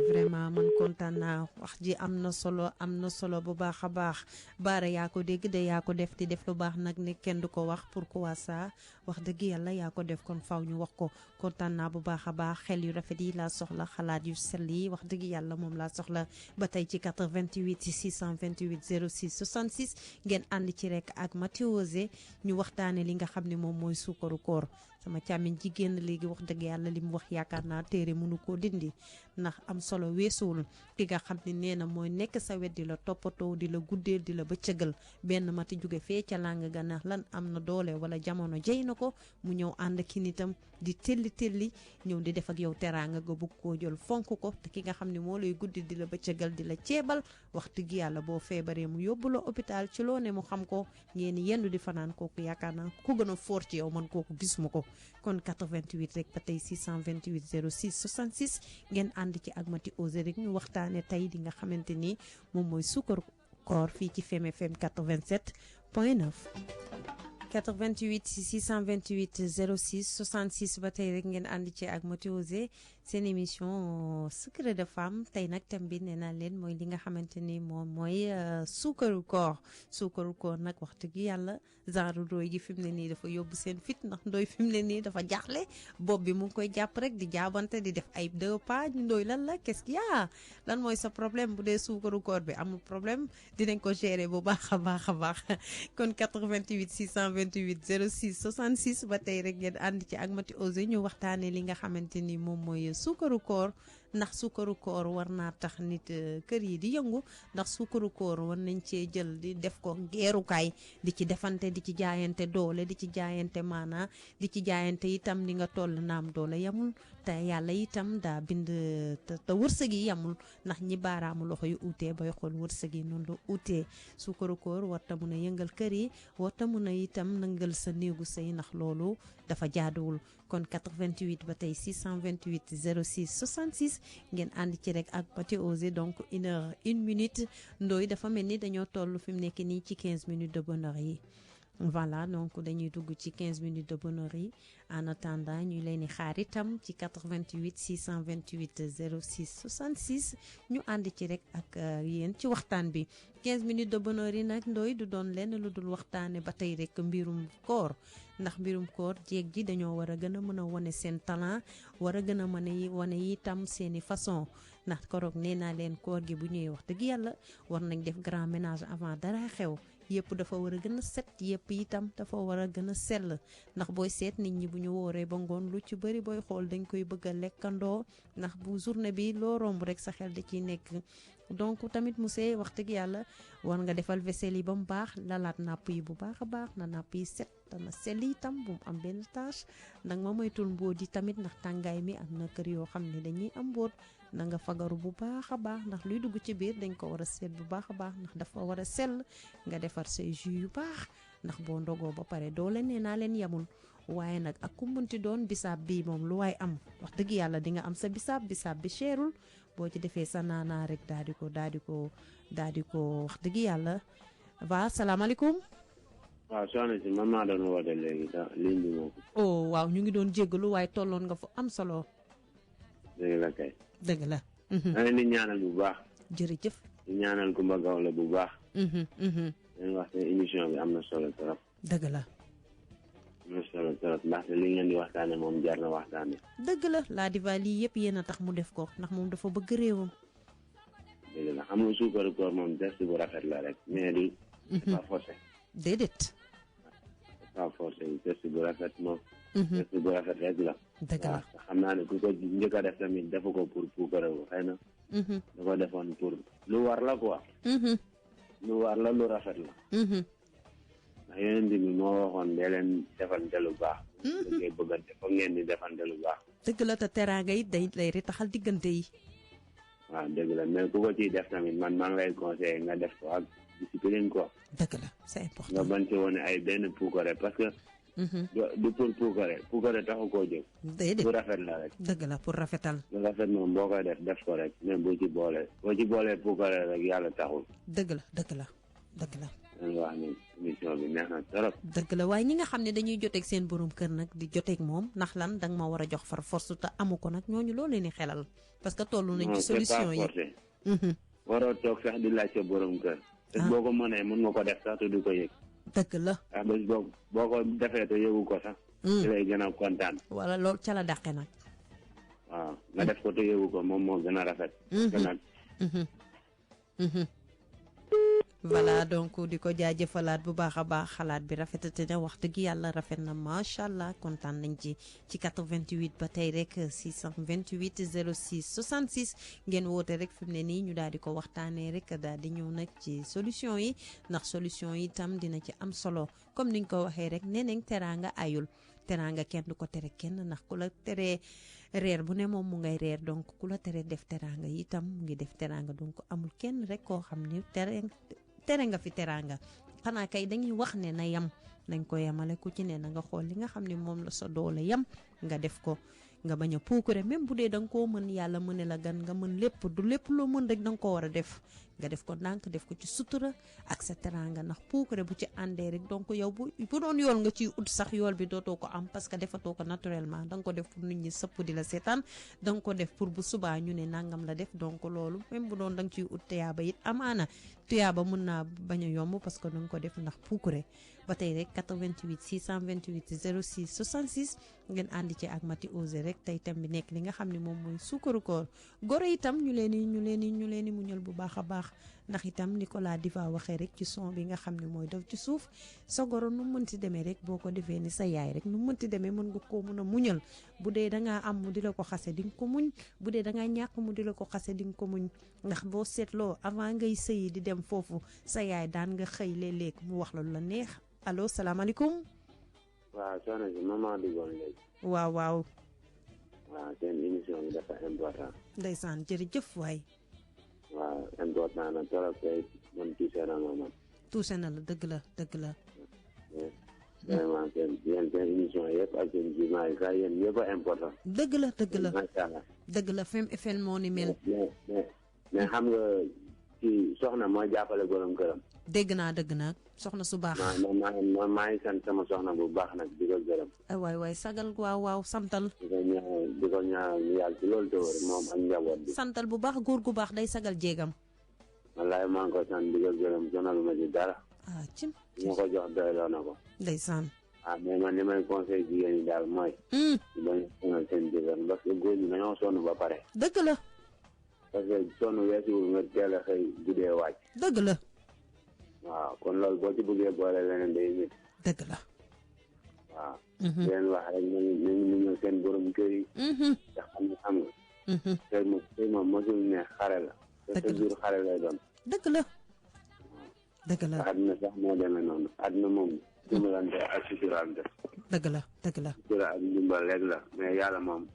vraiment man kontaan naa wax ji am na solo bu baax a baax Baara yaa ko dégg de yaa ko def di def lu baax nag ne kenn du ko wax pourquoi ça wax dëgg yàlla yaa ko def kon faw ñu wax ko kontaan naa bu baax a baax xel yu rafet yi laa soxla xalaat yu sell yi wax dëgg yàlla moom laa soxla ba tey ci 88 628 06 66 ngeen ànd ci rek ak Mati Ose ñu waxtaane li nga xam ne moom mooy suukaru koor sama càmmiñ jigéen léegi wax dëgg yàlla li mu wax yaakaar naa téere mënu koo dindi ndax am solo weesuwul ki nga xam ne nee na mooy nekk sa wet di la toppatoo di la guddeel di la bëccëgal benn mati jóge fee ca làng ga ndax lan am na doole wala jamono jey na ko mu ñëw ànd ki nitam di telli ñëw di def ak yow teraanga nga bëgg koo jël fonk ko te ki nga xam ne moo lay guddi di la bëccëgal di la ceebal wax dëgg yàlla boo feebaree mu yóbbu la hôpital ci loo ne mu xam ko ngeen yendu di fanaan kooku yaakaar naa ku gën a fort ci yow man kooku gisuma ko kon 88 rek ba tey 628 06 66 ngeen ànd ci ak Mati Ose rek ñu waxtaane tey di nga xamante ni moom mooy suukaru koor fii ci Fem FM 87.9 88 628 06 66 ba tey rek ngeen ànd ci ak Mati Ose seen émission secret de femme tey nag thème bi nee naa leen mooy li nga xamante ni moom mooy suukaru koor nag wax dëgg yàlla genre ndooy gi fi mu ne nii dafa yóbbu seen fit ndax ndooy fi mu ne nii dafa jaaxle bopp bi mu ngi koy jàpp rek di jaabante di def ay 2 pas ndooy lan la qu'est-ce qu'il y a lan mooy sa problème bu dee suukaru koor bi amul problème dinañ ko gérer bu baax a baax kon 88 628 06 66 ba tey rek ngeen ànd ci ak Mati Ose ñu waxtaanee li nga xamante ni moom mooy suukaru koor ndax suukaru koor war naa tax nit kër yi di yëngu ndax suukaru koor war nañ cee jël di def ko geerukaay di ci defante di ci jaayante doole di ci jaayante maanaa di ci jaayante itam li nga toll naam doole yamul te yàlla itam daa bind te wërsëg yi yamul ndax ñi baaraamu loxo yu uutee bay xool wërsëg yi noonu la uutee suukaru koor warta mun a yëngal kër yi warta mun a itam nangal sa néegu sëy ndax loolu dafa jaaduwul kon 88 ba tey 628 06 66 ngeen ànd ci rek ak Mati Osé donc 1h01 Ndoye dafa mel ni dañoo toll fi mu nekk nii ci 15 minutes de bonheur yi. Voilà donc dañuy dugg ci 15 minutes de bonheur yi en attendant ñu leen di xaar itam ci 88 628 06 66 ñu ànd ci rek ak yéen ci waxtaan bi 15 minutes de bonheur yi nag Ndoye du doon lenn lu dul waxtaane ba tey rek mbirum koor ndax mbirum koor jéeg ji dañoo war a gën a mën a wane seen talent war a gën a mën a wane itam seeni façon ndax koroog nee naa leen koor gi bu ñëwee wax dëgg yàlla war nañ def grand ménage avant dara xew yëpp dafa war a gën a set yëpp itam dafa war a gën a sell ndax booy seet nit ñi bu ñu wooree ba ngoon lu ci bëri booy xool dañ koy bëgg a lekkandoo ndax bu journée bi loo romb rek sa xel da ciy nekk donc tamit monsieur wax dëgg yàlla war nga defal vaisselle yi ba mu baax lalaat napp yi bu baax a baax na napp yi set na sell itam bu mu am benn tâche ndax ma moytul mbóot yi tamit ndax tàngaay mi am na kër yoo xam ne dañuy am mbóot na nga fagaru bu baax a baax ndax luy dugg ci biir dañ ko war a seet bu baax a baax ndax dafa war a sell nga defar say jus yu baax ndax boo ndogoo ba pare doo leen nee naa leen yamul waaye nag ak ku mënti doon bisaab bii moom lu waay am wax dëgg yàlla di nga am sa bisaab bi cherul boo ci defee sa naanaa rek daal di ko wax dëgg yàlla waa salaamaaleykum. waaw soxna si man maa doon woote léegi ligne bi moom. oh waaw ñu ngi doon jéggalu waaye tolloon nga fu am solo. dëgg la kay. dëgg la. ma leen di ñaanal bu baax. jërëjëf. di ñaanal Kumba Gawlo bu baax. leen wax seen émission bi am na solo trop. dëgg la. am na solo trop ndaxte li ngeen di waxtaane moom jar na waxtaane. dëgg la laa diva lii yëpp yéen a tax mu def ko ndax moom dafa bëgg réewam. dëgg la xam nga suukaru koor moom geste bu rafet la rek mais di. pas forcé. déedéet. pas forcé geste bu rafet moom. geste bu rafet rek la. dëgg la xam naa ne ku ko njëkk a def tamit defu ko pour puukarewu xëy na. da ko defoon pour lu war la quoi. lu war la lu rafet la. ndax yeneen bi moo waxoon dee leen defante lu baax. da ngay bëggante foog ngeen di defante lu baax. dëgg la te teraanga yi day lay ritaxal diggante yi. waaw dëgg la mais ku ko ciy def tamit man maa ngi lay conseillé nga def ko ak discipline quoi. dëgg la c'est important nga bañ ci woon ay benn puukare parce que. du pour puukare taxu koo jóg. déedéet bu rafet la rek. dëgg la pour rafetal. lu rafet moom boo koy def ko rek mais boo ci boolee puukare rek yàlla taxul. dëgg la dëgg la dëgg la. dañu wax ni émission bi neex na trop. dëgg la waaye ñi nga xam ne dañuy joteeg seen borom kër nag di joteeg moom ndax lan danga ma war a jox far force te amu ko nag ñooñu loolu leen di xelal parce que tollu nañ ci solution yi. waroo toog sax di laaj sa borom kër. te boo ko mënee mën nga ko def sax te du ko yëg. dëgg la. ah bés boo ko defee te yëgu ko sax. ci lay gën a kontaan. wala loolu ca la dàqe nag. waaw nga def ko te yëgu ko moom moo gën a rafet. nag. voilà donc di ko jaajëfalaat bu baax a baax xalaat bi rafetate na wax dëgg yàlla rafet na macha allah kontaan nañ ci 88 ba tey rek 628 06 66 ngeen woote rek fi mu ne nii ñu daal di ko waxtaanee rek daal di ñëw nag ci solution yi ndax solution yi itam dina ci am solo comme niñ ko waxee rek nee nañ teraanga ayul teraanga kenn du ko tere kenn ndax ku la teree reer bu ne moom mu ngay reer donc ku la tere def teraanga yi itam mu ngi def teraanga donc amul kenn rek koo xam ni tere nga fi teraanga xanaa kay dañuy wax ne na yam nañ ko yamale ku ci ne na nga xool li nga xam ne moom la sa doole yam nga def ko nga bañ a puukure même bu dee da nga koo mën yàlla mëne la gan nga mën lépp du lépp loo mën rek da nga ko war a def nga def ko ndànk def ko ci sutura ak sa teraanga ndax puukure bu ci àndee rek donc yow bu doon yool nga ciy ut sax yool bi dootoo ko am parce que defatoo ko naturellement da nga ko def pour nit ñi sëpp di la seetaan da nga ko def pour bu subaa ñu ne nangam la def donc loolu même bu doon da nga ciy ut tuyaaba it amaana tuyaaba mën naa bañ a yomb parce que da nga ko def ndax puukure ba tey rek 88 628 06 66 ngeen ànd ci ak Mati Osé rek tey tam bi nekk li nga xam ne moom mooy suukaru koor goro itam ñu leen di muñal bu baax a baax ndax itam Nicolas Diva waxee rek ci son bi nga xam ne mooy def ci suuf sa goro nu mënti demee rek boo ko defee ni sa yaay rek nu mënti demee mën nga koo mën a muñal bu dee dangaa am mu di la ko xase di nga ko muñ bu dee dangaa ñàkk mu di la ko xase di nga ko muñ ndax boo seetloo avant ngay sëyi di dem foofu sa yaay daan nga xëy léeg-léeg mu wax la lu la neex allo salaamaaleykum. waaw soxna si maman duggoon léegi. waaw. waaw seen émission bi dafa important. ndeysaan jërëjëf waay. waaw important na trop tey man tuuse na ma man. tuuse na la dëgg la dëgg la. vraiment seen émission yëpp ak seen juma yi sax yéen yëpp a important. dëgg la dëgg la macha allah. dëgg la FM moo ni mel. mais xam nga ci soxna mooy jàppale borom këram. dégg naa soxna su baax. maa ngi sant sama soxna bu baax nag di ko gërëm. waay sagal waaw santal. di ko ñaan yàlla ci loolu te wër moom ak njaboot bi. santal bu baax góor gu baax day sagal jéegam. wallaay maa ngi ko sant di ko gërëm sonalu ma ci dara. cim ma ko jox doyloo na ko. ndeysaan. mais man li may conseil jigéen ñi daal mooy. bañ sonal seen jëkkër parce que góor ñi dañoo sonn ba pare. dëgg la. parce que sonn weesuwul nga teel a xëy guddee wàcc. dëgg la. waaw kon loolu boo ci bëggee boole leneen day métti. dëgg la. waaw. leen wax rek nañu ñëw seen borom kër yi. te xam nga. tey moom mosul ne xare la. te toujours xare lay doon. dëgg la. dëgg la àdduna sax moo demee noonu àdduna moom dimbalante ak suturante. dëgg la. sutura ak ndimbal rek la mais yàlla moom.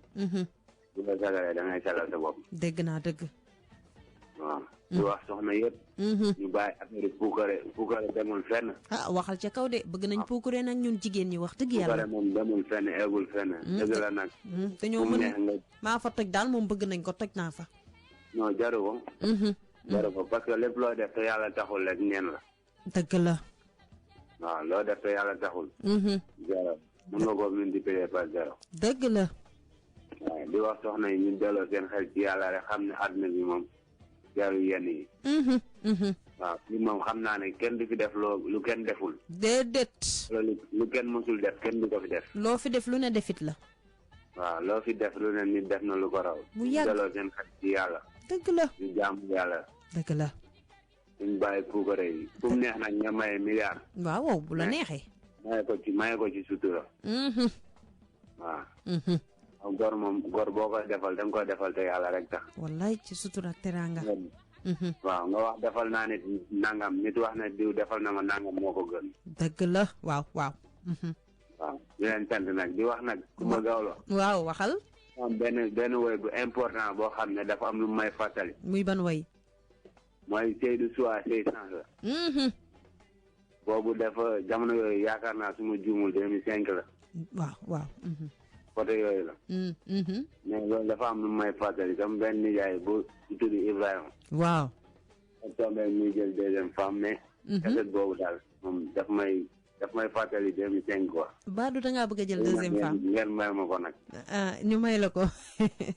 bu la sagalee da ngay sagal sa bopp. dégg naa dëgg. waaw. di wax soxna yëpp. ñu bàyyi affaire puukare demul fenn. waxal ca kaw de bëgg nañ puukare nag ñun jigéen ñi wax dëgg yàlla. puukare moom demul fenn eggul fenn. dëgg la nag. dañoo mën maa fa toj daal moom bëgg nañ ko toj naa fa. non jaru ko. jaru ko parce que lépp loo def te yàlla taxul rek neen la. dëgg la. waaw loo def te yàlla taxul. zéro mën nga koo multiplier par zéro. dëgg la. waaw di wax soxna yi ñu delloo seen xel ci yàlla rek xam ne àdduna bi moom jaru yenn yi. waaw li moom xam naa ne kenn du fi def lu kenn deful. déedéet. lu kenn mësul def kenn du ko fi def. loo fi def lu ne defit la. waaw loo fi def lu ne nit def na lu ko raw. bu yàgg delloo seen xel ci yàlla. dëgg la. ñu jaamu yàlla. dëgg la. suñ bàyyi puukare yi fu mu neex nag nga maye milliard. waaw bu la neexee. maye ko ci sutura. waaw. gor boo koy defal da nga koy defal te yàlla rek tax. wallaay ci sutura ak teraanga. waaw nga wax defal naa nit nangam nit wax na diw defal na ma nangam moo ko gën. dëgg la waaw. waaw di leen sant nag di wax nag. ma gawlo waaw waxal. benn woy bu important boo xam ne dafa am lu may fàttali. muy ban woy. mooy Seydou Sow say sens la. boobu dafa jamono yooyu yaakaar naa su ma juumul 2005 la. waaw. côté yooyu la. mais loolu dafa am lu may fàttali comme benn nijaay bu tudd Ibrahima. waaw. ak tombé muy jël deuxième femme mais. kaset boobu daal moom daf may fàttali 2005 quoi. Badou da ngaa bëgg a jël deuxième femme. ngeen may ma ko nag. ñu may la ko.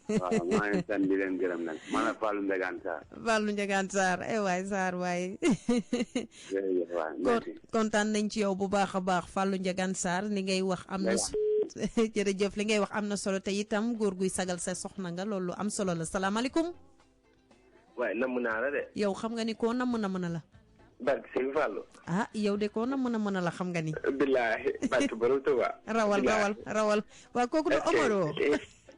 waaw maa ngi sant di leen gërëm nag man la Fallou Ndiagane Sarr. Fallou Ndiagane Sarr waay Sarr waay. jërëjëf waay kontaan nañ ci yow bu baax a baax Fallou Ndiagane Sarr li ngay wax am na. jërëjëf li ngay wax am na solo te itam góor guy sagal sa soxna nga loolu am solo la salaamaaleykum. waaye namm naa la de. yow xam nga ni koo namm na la. barke Sëñ Fallou. yow de koo namm na la xam nga ni. billaahi barke borom Tuuba. rawal waa kooku du Omaro.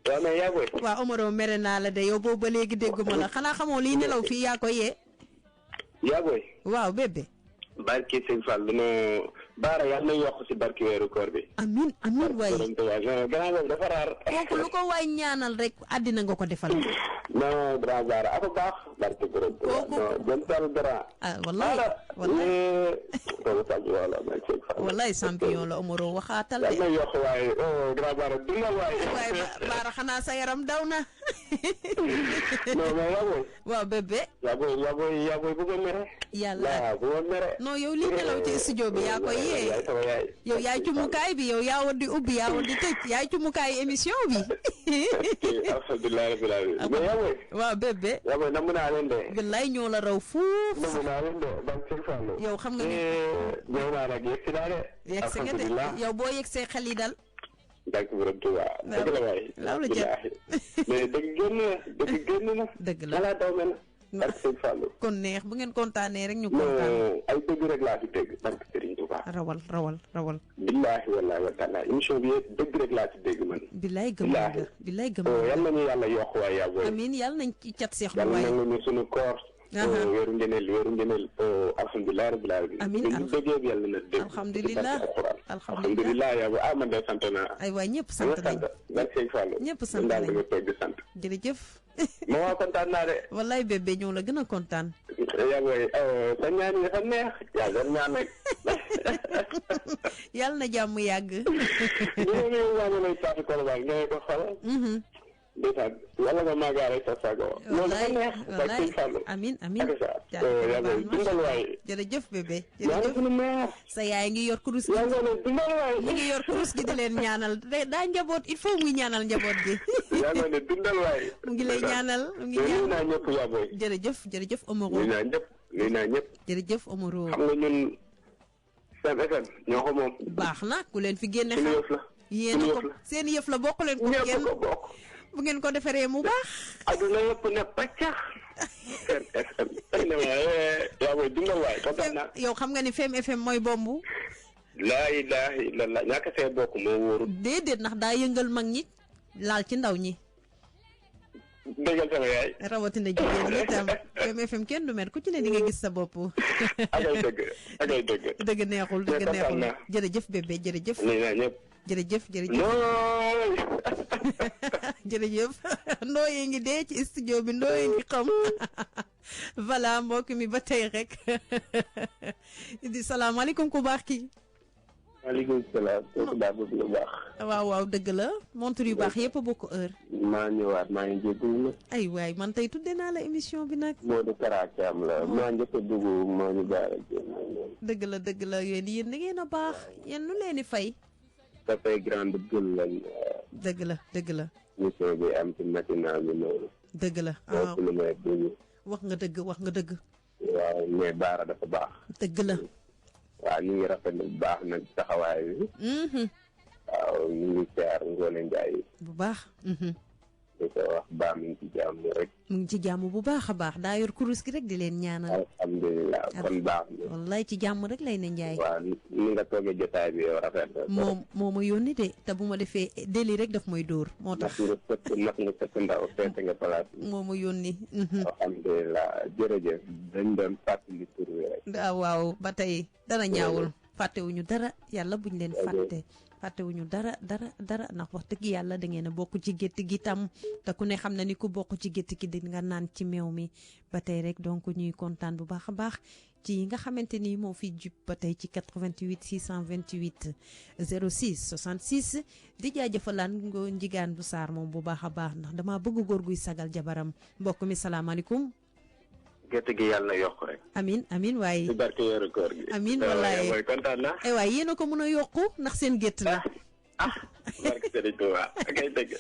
waaw mais yaa booy. waaw Omaro mere naa la de yow boobu ba léegi dégguma la xanaa xamoo liy nelaw fii yaa ko yee. yaa booy. waaw bébé. barke Sëñ Fallou no baara yàlla na yokk si barke weeru koor bi. amiin waay. gannaaw boobu dafa raar. kooku lu ko waay ñaanal rek àddina nga ko defal. non grand baara ako baax. barke borom kooku jëm sal dara. wallaay champion la Omaro waxaatal de. yàlla na yokk waaye grand baara dina waaye. waaye baara xanaa sa yaram daw na. non mais yaa booy. waaw bébé. yaa booy bu ko mere. yàlla bu ko mere. non yow lii nelaw ci studio bi yaa koy yee. yow yaay cumukaay bi yow yaa war di ubbi yaa war di tëj yaay cumukaay émission bi. alhamdulilah rabbil alamin. mais yaa booy. waaw bébé. yaa booy namm naa leen de. billaay ñoo la raw fuuf. namm naa leen de donc Sëñ Fallou. yow xam nga ni. ñëw naa nag yegg si naa de. yegg si nga de yow boo yegg see xel yi dal. dàkk borom Tuuba. dëgg la waay. laaw la jël mais dëgg génn na. dëgg la balaa daw mel na. barke Sëñ Fallou. kon neex bu ngeen kontaanee rek ñu kontaan. ay dëgg rek laa fi dégg barke Serigne Touba. rawal. billaahi wallaahi wa taala émission bi yëpp dëgg rek laa ci dégg man. billaay gëm nga billaay gëm nga. yal nañu yàlla yokk waay yaa booy. amiin yàlla nañ ci cat seex bu yàlla waay. nangu ñu sunu koor. weeru ngëneel alhamdulilah rabbil alamin. amiin ñu déggee bi yàlla na dégg. alhamdulilah yaa booy man de sant naa. ay waay ñëpp sant nañ. barke Sëñ Fallou. ñëpp sant nañ nga toog di sant. jërëjëf. moo kontaan naa de. wallaay bébé ñoo la gën a kontaan. yaa booy sa ñaan yi dafa neex yaa doon ñaan rek. yàlla na jàmm yàgg. ñu lay taatu Colobane nga ko xala. ndeysaan yàlla nga maagaare sa sago. loolu dafa neex. wallaay amiin amiin. yàlla dundal waay. jërëjëf bébé. jërëjëf sa yaay ngi yor kurus gi. mi ngi yor kurus gi di leen ñaanal daa njaboot il faut muy ñaanal njaboot gi. yàlla ne dundal waay. mu ngi lay ñaanal mu ngi ñaanal. nuyu naa ñëpp yaa booy. jërëjëf Omaro. nuyu naa ñëpp. jërëjëf Omaro. xam nga ñun Sen FM ñoo ko moom. baax na ku leen fi génne xam. yéen ko seen yëf la bokk leen ko kenn. bu ngeen ko defaree mu baax. aduna yëpp ne pàccax. Sen FM. yaa booy dundal waay kontaan naa. yow xam nga ni Fem FM mooy bombu. laa ilaaha illallah ñàkk see bokk moo wóorul. déedéet ndax daa yëngal mag ñi laal ci ndaw ñi. dëggal sama yaay. rawatina jigéen ñi itam Fem FM kenn du mer ku ci ne di nga gis sa bopp. akay dëgg. dëgg neexul. jërëjëf bébé jërëjëf. jërëjëf jërëjëf ndooyee ngi dee ci studio bi ndooyee ngi xam voilà mbokk mi ba tey rek di salaamaaleykum ku baax ki. maaleykum salaam kooku daa bëgg lu baax. waaw dëgg la montre yu baax yëpp a bokk heure. maa ñëwaat maa ngi jégalu la. ay waay man tey tudde naa la émission bi nag. Modou Kara Thiam la maa njëkk a dugg moo ñu baara dëgg la yéen da ngeen a baax yéen lu leen di fay. dafay grande gueule lañ. dëgg la. mission bi am ci matinal bi noonu. dëgg la waaw wax nga dëgg. waaw mais baara dafa baax. dëgg la. waaw ñu ngi rafetlu bu baax nag taxawaay bi. waaw ñu ngi caar Ngoone Njaay bu baax. di ko wax baa mi ngi ci jàmm rek. mu ngi ci jàmm bu baax a baax daa yor kurus gi rek di leen ñaanal. alhamdulilah kon baax na. wallaay ci jàmm rek lay ne Njaay. waaw ni nga toogee jotaay bi yow rafet na. moo ma yónni de te bu ma defee deli rek daf may dóor moo tax. nag nga sëkk ndaw feete nga place bi. moo ma yónni. alhamdulilah jërëjëf dañ doon fàttali tur bi rek. waaw ba tey dara ñaawul fàttewuñu dara yàlla buñ leen fàttewuñu dara ndax wax dëgg yàlla da ngeen a bokk ci gétt gi tam te ku ne xam na ni ku bokk ci gétt gi di nga naan ci meew mi ba tey rek donc ñuy kontaan bu baax a baax ci nga xamante ni moo fi jub ba tey ci 88 628 06 66 di jaajëfalaan ngo njigaan bu saar moom bu baax a baax ndax dama bëgg góor guy sagal jabaram mbokk mi salaamaaleykum. gerte gi yàlla na yokk rek. amiin waaye. ci barke weeru koor gi. amiin wallaay mooy kontaan na. waaye yéen a ko mën a yokku ndax seen gétt la. barke Serigne Touba akay dëgg.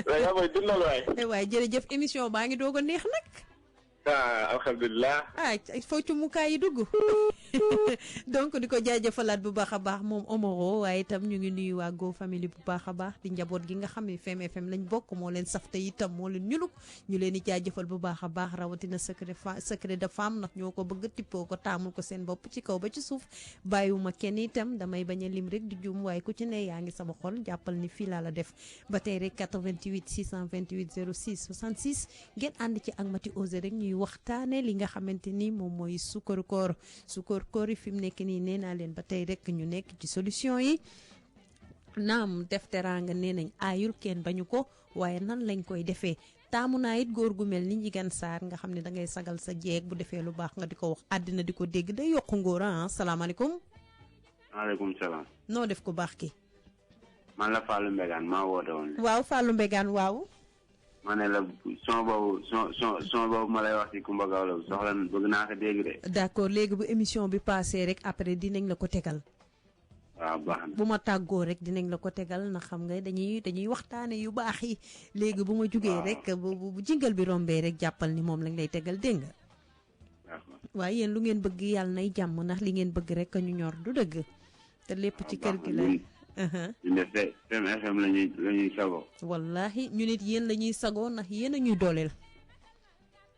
yaa mooy dundal waay. waaye jërëjëf émission baa ngi doog a neex nag. alhamdulilah. foo ci mukaay yi dugg. donc di ko jaajëfalaat bu baax a baax moom Omaro waaye itam ñu ngi nuyu waa Go Family bu baax a baax di njaboot gi nga xam ne Fem FM lañ bokk moo leen safte itam moo leen ñuluk ñu leen di jaajëfal bu baax a baax rawatina secret de femme ndax ñoo ko bëgg tippoo ko taamul ko seen bopp ci kaw ba ci suuf bàyyiwuma kenn itam damay bañ a lim rek di juum waaye ku ci ne yaa ngi sama xol jàppal ni fii laa la def ba tey rek 88 628 06 66 ngeen ànd ci ak Mati Osé rek ñuy waxtaane li nga xamante ni moom mooy sukkaru koor yi fi mu nekk nii nee naa leen ba tey rek ñu nekk ci solution yi naam def teraanga nee nañ aayul kenn bañu ko waaye nan lañ koy defee taamu naa it góor gu mel ni Njigan Saar nga xam ne da ngay sagal sa jeeg bu defee lu baax nga di ko wax àddina di ko dégg day yokku ngóor salaamaaleykum. maaleykum salaam. noo def ko baax ki. man la Fallou Mbégane maa woote woon. waaw Fallou Mbégane waaw. ma ne la son boobu ma lay wax ci Kumba Gawlo soxla bëgg naa ko dégg de. d'accord léegi bu émission bi passé rek après dinañ la ko tegal. waaw baax na bu ma tàggoo rek dinañ la ko tegal na xam nga dañuy waxtaane yu baax yi léegi bu ma jugee rek bu jingal bi rombee rek jàppal ni moom lañ lay tegal dégg nga. waaye yéen lu ngeen bëgg yàlla nay jàmm ndax li ngeen bëgg rek ñu ñor du dëgg te lépp ci kër gi la. ñu ne Fem FM la ñuy sagoo. wallahi ñu nit yéen la ñuy sagoo ndax yéen a ñuy dooleel.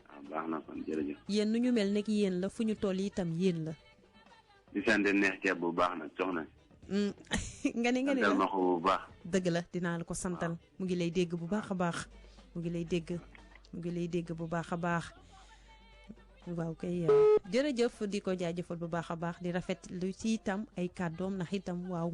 waaw baax na kon jërëjëf. yéen nu ñu mel nekk yéen la fu ñu toll itam yéen la. di sant neex ceeb bu baax nag soxna. nga ne la ma ko bu baax. dëgg la dinaa la ko santal mu ngi lay dégg bu baax a baax mu ngi lay dégg bu baax a baax waaw kay jërëjëf di ko jaajëfal bu baax a baax di rafet lu ci itam ay kàddoom ndax itam waaw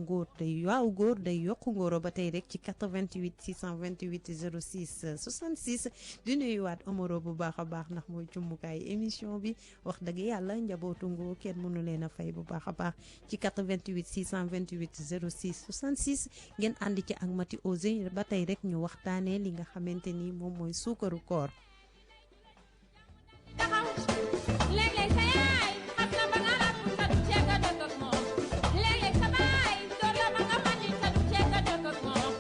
góor day yokku ngóoro ba tey rek ci 88 628 06 66 di nuyuwaat Omaro bu baax a baax ndax mooy cummukaay émission bi wax dëgg yàlla njabootu ngóor kenn mënu leen a fay bu baax a baax ci 88 628 06 66 ngeen ànd ci ak Mati Osé ba tey rek ñu waxtaanee li nga xamante ni moom mooy suukaru koor. léeg-léeg sa yaay xam na ba nga ràpp sa du ceeb a dëkk ak moom léeg-léeg sa baay door la ba nga màndi sa du ceeb a dëkk ak moom.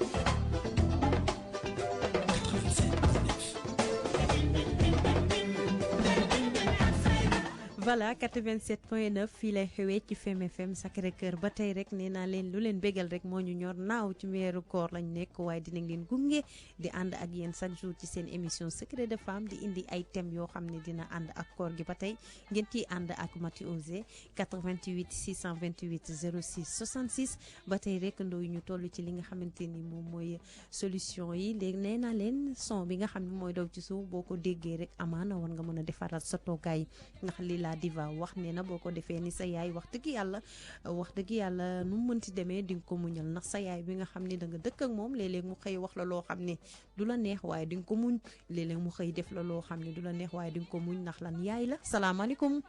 voilà 87.9 fii lay xewee ci FM Sacré-Cœur ba tey rek nee naa leen lu leen bégal rek moo ñu ñor naaw ci weeru koor lañ nekk waaye dinañ leen gunge di ànd ak yéen chaque jour ci seen émission secret de femme di indi ay thèmes yoo xam ne dina ànd ak koor gi ba tey ngeen ciy ànd ak Mati Osé 88 628 06 66 ba tey rek ndooy ñu toll ci li nga xamante ni moom mooy solution yi léegi nee naa leen son bi nga xam ne mooy daw ci suuf boo ko déggee rek amaana war nga mën a defaral sa toogaay ndax li la diva wax nee na boo ko defee ni sa yaay wax dëgg yàlla nu mu mënti demee di nga ko muñal ndax sa yaay bi nga xam ne da nga dëkk ak moom léeg-léeg mu xëy wax la loo xam ne du la neex waaye di nga ko muñ léeg-léeg mu xëy def la loo xam ne du la neex waaye di nga ko muñ ndax lan yaay la salaamaaleykum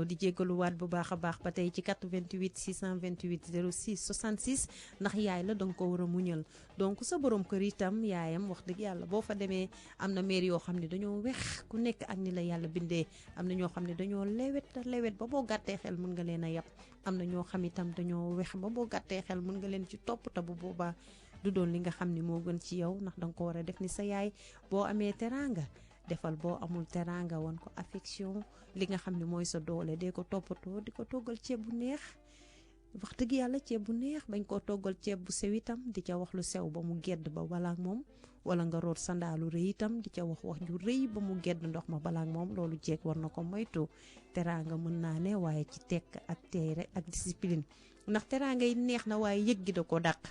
di jégaluwaat bu baax a baax ba tey ci 88 628 06 66 ndax yaay la danga ko war a muñal donc sa borom kër itam yaayam wax dëgg yàlla boo fa demee am na mère yoo xam ne dañoo wex ku nekk ak ni la yàlla bindee am na ñoo xam ne dañoo lewet ba boo gàttee xel mën nga leen a yab am na ñoo xam itam dañoo wex ba boo gàttee xel mën nga leen ci topp te bu boobaa du doon li nga xam ni moo gën ci yow ndax danga ko war a def ni sa yaay boo amee teraanga defal boo amul teraanga wan ko affection li nga xam ne mooy sa doole dee ko toppatoo di ko toggal ceeb bu neex wax dëgg yàlla ceeb bu neex bañ koo toggal ceeb bu sew itam di ca wax lu sew ba mu gedd ba balaa moom wala nga root sandaalu rëy itam di ca wax ju rëy ba mu gedd ndox ma balaa moom loolu jeeg war na ko moytu teraanga mën naa ne waaye ci tekk ak teey rek ak discipline ndax teraanga yi neex na waaye yëg gi da ko dàq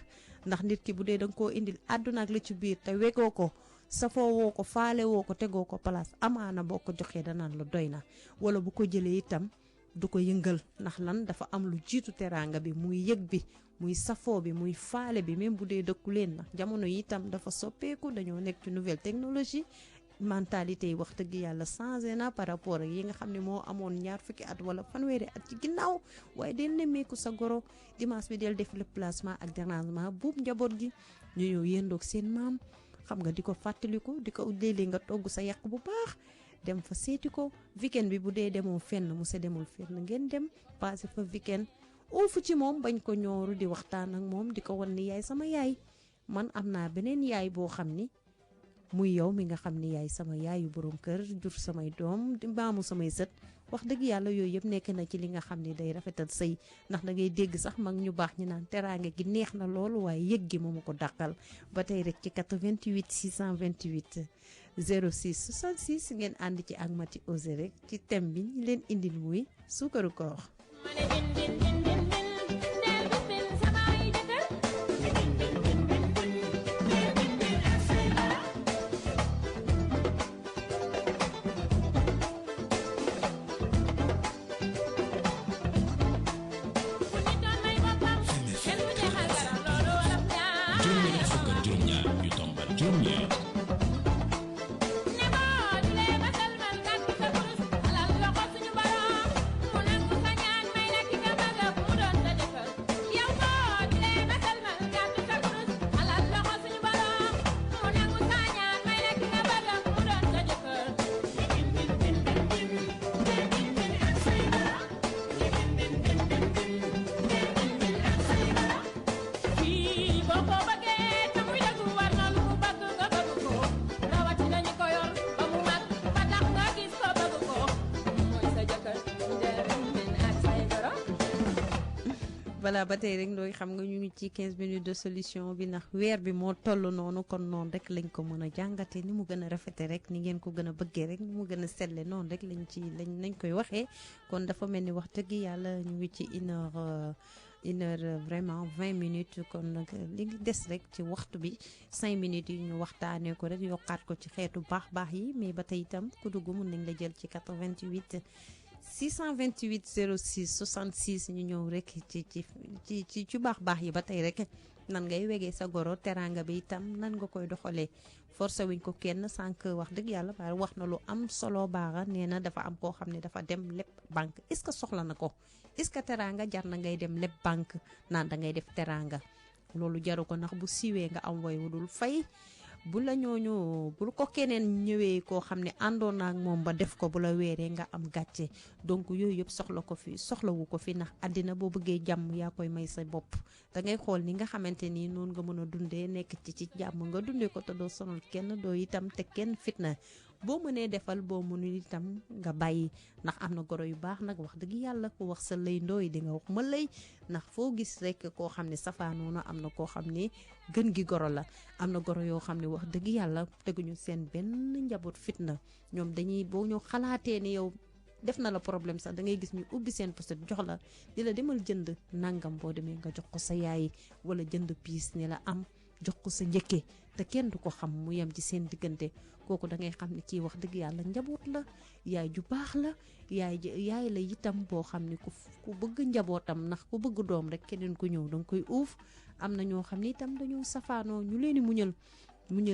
ndax nit ki bu dee danga koo indil àdduna ak la ci biir te wegoo ko safoo woo ko faale woo ko tegoo ko place amaana boo ko joxee danaan la doy na wala bu ko jëlee itam du ko yëngal ndax lan dafa am lu jiitu teraanga bi muy yëg bi muy safoo bi muy faale bi même bu dee dëkku leen ndax jamono yi itam dafa soppeeku dañoo nekk ci nouvelle technologie mentalité yi wax dëgg yàlla changé na par rapport ak yi nga xam ne moo amoon ñaar fukki at wala fanweeri at ci ginnaaw waaye del nemmeeku sa goro dimanche bi del def le placement ak dérangement buub njaboot gi ñu ñëw yëndoog seen maam xam nga di ko fàttaliku di ko léeg-léeg nga togg sa yàq bu baax dem fa seeti ko weekend bi bu dee demoo fenn mu sa demul fenn ngeen dem passé fa weekend uufu ci moom bañ ko ñooru di waxtaan ak moom di ko wan ni yaay sama yaay man am naa beneen yaay boo xam ni muy yow mi nga xam ni yaay sama yaayu borom kër jur samay doom di maamu samay sët wax dëgg yàlla yooyu yëpp nekk na ci li nga xam ne day rafetal sëy ndax da ngay dégg sax mag ñu baax ñi naan teraanga gi neex na loolu waaye yëg gi moomu ko dàqal ba tey rek ci 88 628 06 66 ngeen ànd ci ak Mati Osé rek ci thème bi ñu leen indil muy suukaru koor. voilà ba tey rek ndooy xam nga ñu ngi ci 15 minutes de solution bi ndax weer bi moo toll noonu kon noonu rek lañ ko mën a jàngate ni mu gën a rafete rek ni ngeen ko gën a bëggee rek ni mu gën a selle noonu rek lañ koy waxee kon dafa mel ni wax dëgg yàlla ñu ngi ci 1h 1 heure vraiment 20 minutes kon nag li ngi des rek ci waxtu bi 5 minutes yi ñu waxtaanee ko rek yokkaat ko ci xeetu baax yi mais ba tey itam ku dugg mun nañ la jël ci 88 628 06 66 ñu ñëw rek ci baax yi ba tey rek nan ngay wegee sa goro teranga bi itam nan nga koy doxalee forcé wuñ ko kenn sànq wax dëgg yàlla waaye wax na lu am solo baaxa nee na dafa am koo xam ne dafa dem lépp banque est-ce que soxla na ko est-ce que teranga jar na ngay dem lépp banque naan da ngay def teranga loolu jaru ko ndax bu siiwee nga am way wudul fay bu la ñooñu bu ko keneen ñëwee koo xam ne àndoon na ak moom ba def ko bu la weeree nga am gàcce donc yooyu yëpp soxlawu ko fi ndax àddina boo bëggee jàmm yaa koy may sa bopp da ngay xool ni nga xamante ni noonu nga mën a dundee nekk ci jàmm nga dundee ko te doo sonal kenn doo itam te kenn fitna boo mënee defal boo mënul itam nga bàyyi ndax am na goro yu baax nag wax dëgg yàlla ku wax sa lay ndooy di nga wax ma lay ndax foo gis rek koo xam ne safaanoona am na koo xam ne gën gi goro la am na goro yoo xam ne wax dëgg yàlla teguñu seen benn njaboot fitna ñoom dañuy boo ñu xalaatee ni yow def na la problème sax da ngay gis ñu ubbi seen poste jox la di la demal jënd nangam boo demee nga jox ko sa yaay wala jënd piis ne la am jox ko sa njëkkee te kenn du ko xam mu yem ci seen diggante kooku da ngay xam ne kii wax dëgg yàlla njaboot la yaay ju baax la yaay la itam boo xam ne ku bëgg njabootam ndax ku bëgg doom rek keneen ku ñëw danga koy uuf am na ñoo xam ne itam dañoo safaanoo ñu leen di muñal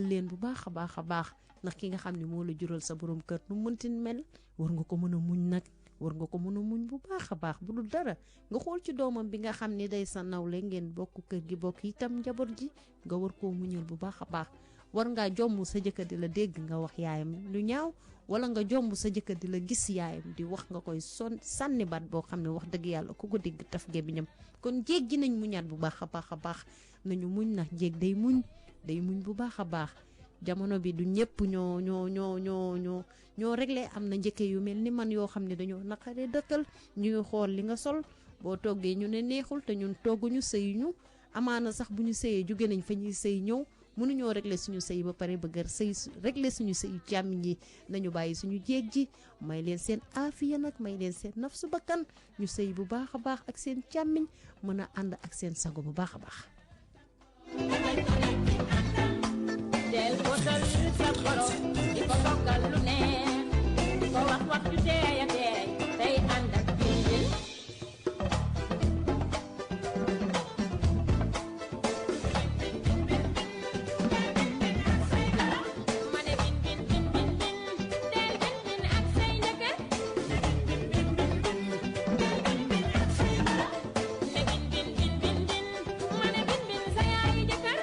leen bu baax a baax ndax ki nga xam ne moo la jural sa borom kër nu mënti mel war nga ko mën a muñ nag war nga ko mën a muñ bu baax a baax bu dul dara nga xool ci doomam bi nga xam ne day sa nawle ngeen bokk kër gi bokk itam njaboot ji nga war koo muñal bu baax a baax war ngaa jomb sa jëkkër di la dégg nga wax yaayam lu ñaaw wala nga jomb sa jëkkër di la gis yaayam di wax nga koy sànni baat boo xam ne wax dëgg yàlla ku ko dégg taf gémmiñam kon jéeg ji nañ muñaat bu baax a baax nañu muñ ndax jéeg day muñ bu baax a baax jamono bi du ñëpp ñoo réglé am na njëkke yu mel ni man yoo xam ne dañoo naqaree dëkkal ñuy xool li nga sol boo toggee ñu ne neexul te ñun togguñu sëyuñu amaana sax bu ñu sëyee jóge nañ fa ñuy sëy ñëw mënuñoo réglé suñu sëy ba pare bëgg sëy réglé suñu sëyu càmmiñ yi nañu bàyyi suñu jéeg ji may leen seen aafiya nag may leen seen naf su bakkan ñu sëy bu baax a baax ak seen càmmiñ mën a ànd ak seen sago bu baax a baax del botal sa goro di ko toggal lu neex di ko wax ju teey a teey day ànd ak jiil ma ne bin bin bin bin bin del bin bin ak say njëkkër ne bin bin bin bin ma ne bin bin sa yaay jëkkër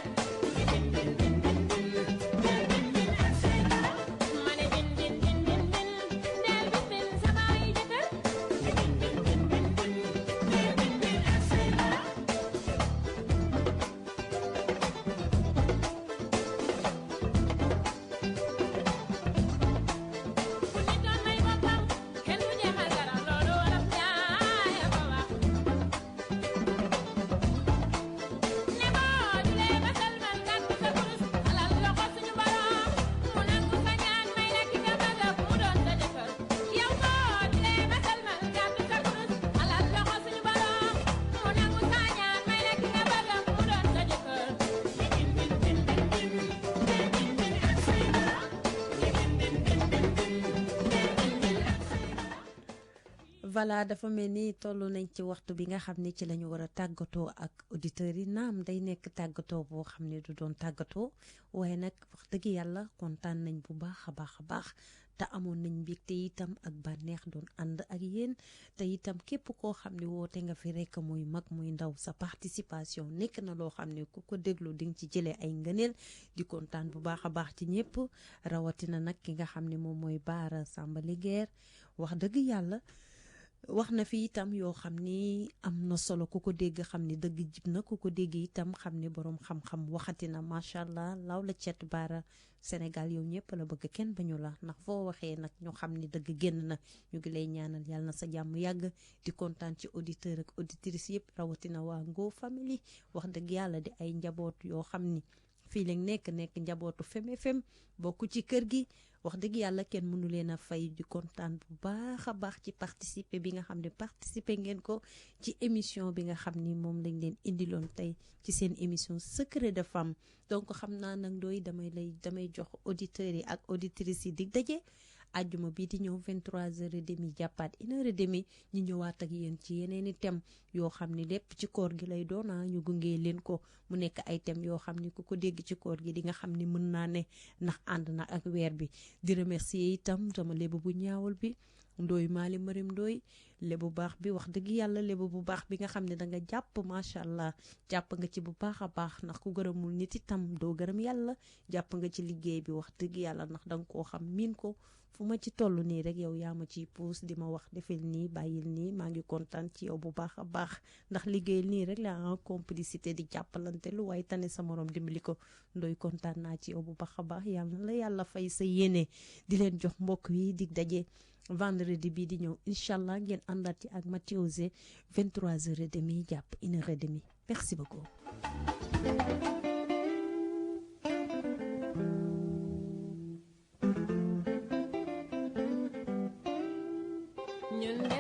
voilà dafa mel ni toll nañ ci waxtu bi nga xam ne ci la ñu war a tàggatoo ak auditeurs yi naam day nekk tàggatoo boo xam ne du doon tàggatoo waaye nag wax dëgg yàlla kontaan nañ bu baax a baax te amoon nañ mbégte itam ak bànneex doon ànd ak yéen te itam képp koo xam ne woote nga fi rek muy mag muy ndaw sa participation nekk na loo xam ne ku ko déglu di nga ci jëlee ay ngëneel di kontaan bu baax a baax ci ñëpp rawatina nag ki nga xam ne moom mooy Bara Samba Linguère wax dëgg yàlla wax na fi itam yoo xam ni am na solo ku ko dégg xam ni dëgg jib na ku ko dégg itam xam ni boroom xam-xam waxati na macha allah law la cet Bara Sénégal yow ñëpp la bëgg kenn bañu la ndax foo waxee nag ñu xam ni dëgg génn na ñu ngi lay ñaanal yàlla na sa jàmm yàgg di kontaan ci auditeur ak auditrice yëpp rawatina waa Ngo Family wax dëgg yàlla di ay njaboot yoo xam ni fii lañ nekk njabootu Fem FM bokku ci kër gi wax dëgg yàlla kenn mënu leen a fay di kontaan bu baax a baax ci participer bi nga xam ne participer ngeen ko ci émission bi nga xam ni moom lañ leen indiloon tey ci seen émission secret de femme donc xam naa nag Ndoye damay jox auditeurs yi ak auditrices yi dig daje àjjuma bii di ñëw 23h30 jàppaat 1h30 ñu ñëwaat ak yéen ci yeneeni thème yoo xam ni lépp ci koor gi lay doon ñu gungee leen ko mu nekk ay thème yoo xam ni ku ko dégg ci koor gi di nga xam ni mën naa ne ndax ànd na ak weer bi di remercier itam sama lébu bu ñaawul bi Ndoye Mali Marim Ndoye lébu baax bi wax dëgg yàlla lébu bu baax bi nga xam ne da nga jàpp macha allah jàpp nga ci bu baax a baax ndax ku gërëmul nit itam doo gërëm yàlla jàpp nga ci liggéey bi wax dëgg yàlla ndax danga koo xam miin ko fu ma ci toll nii rek yow yaa ma ciy puus di ma wax defal nii bàyyil nii maa ngi kontaan ci yow bu baax a baax ndax liggéeyal nii rek la en complicité di jàppalante lu waaye tane sa morom dimbali ko Ndoye kontaan naa ci yow bu baax a baax yàlla na la yàlla fay sa yéene di leen jox mbokk yi dig daje vendredi bii di ñëw incha allah ngeen àndaat ci ak Mathieu Zé 23h30 jàpp 1h30 merci beaucoup. ñun de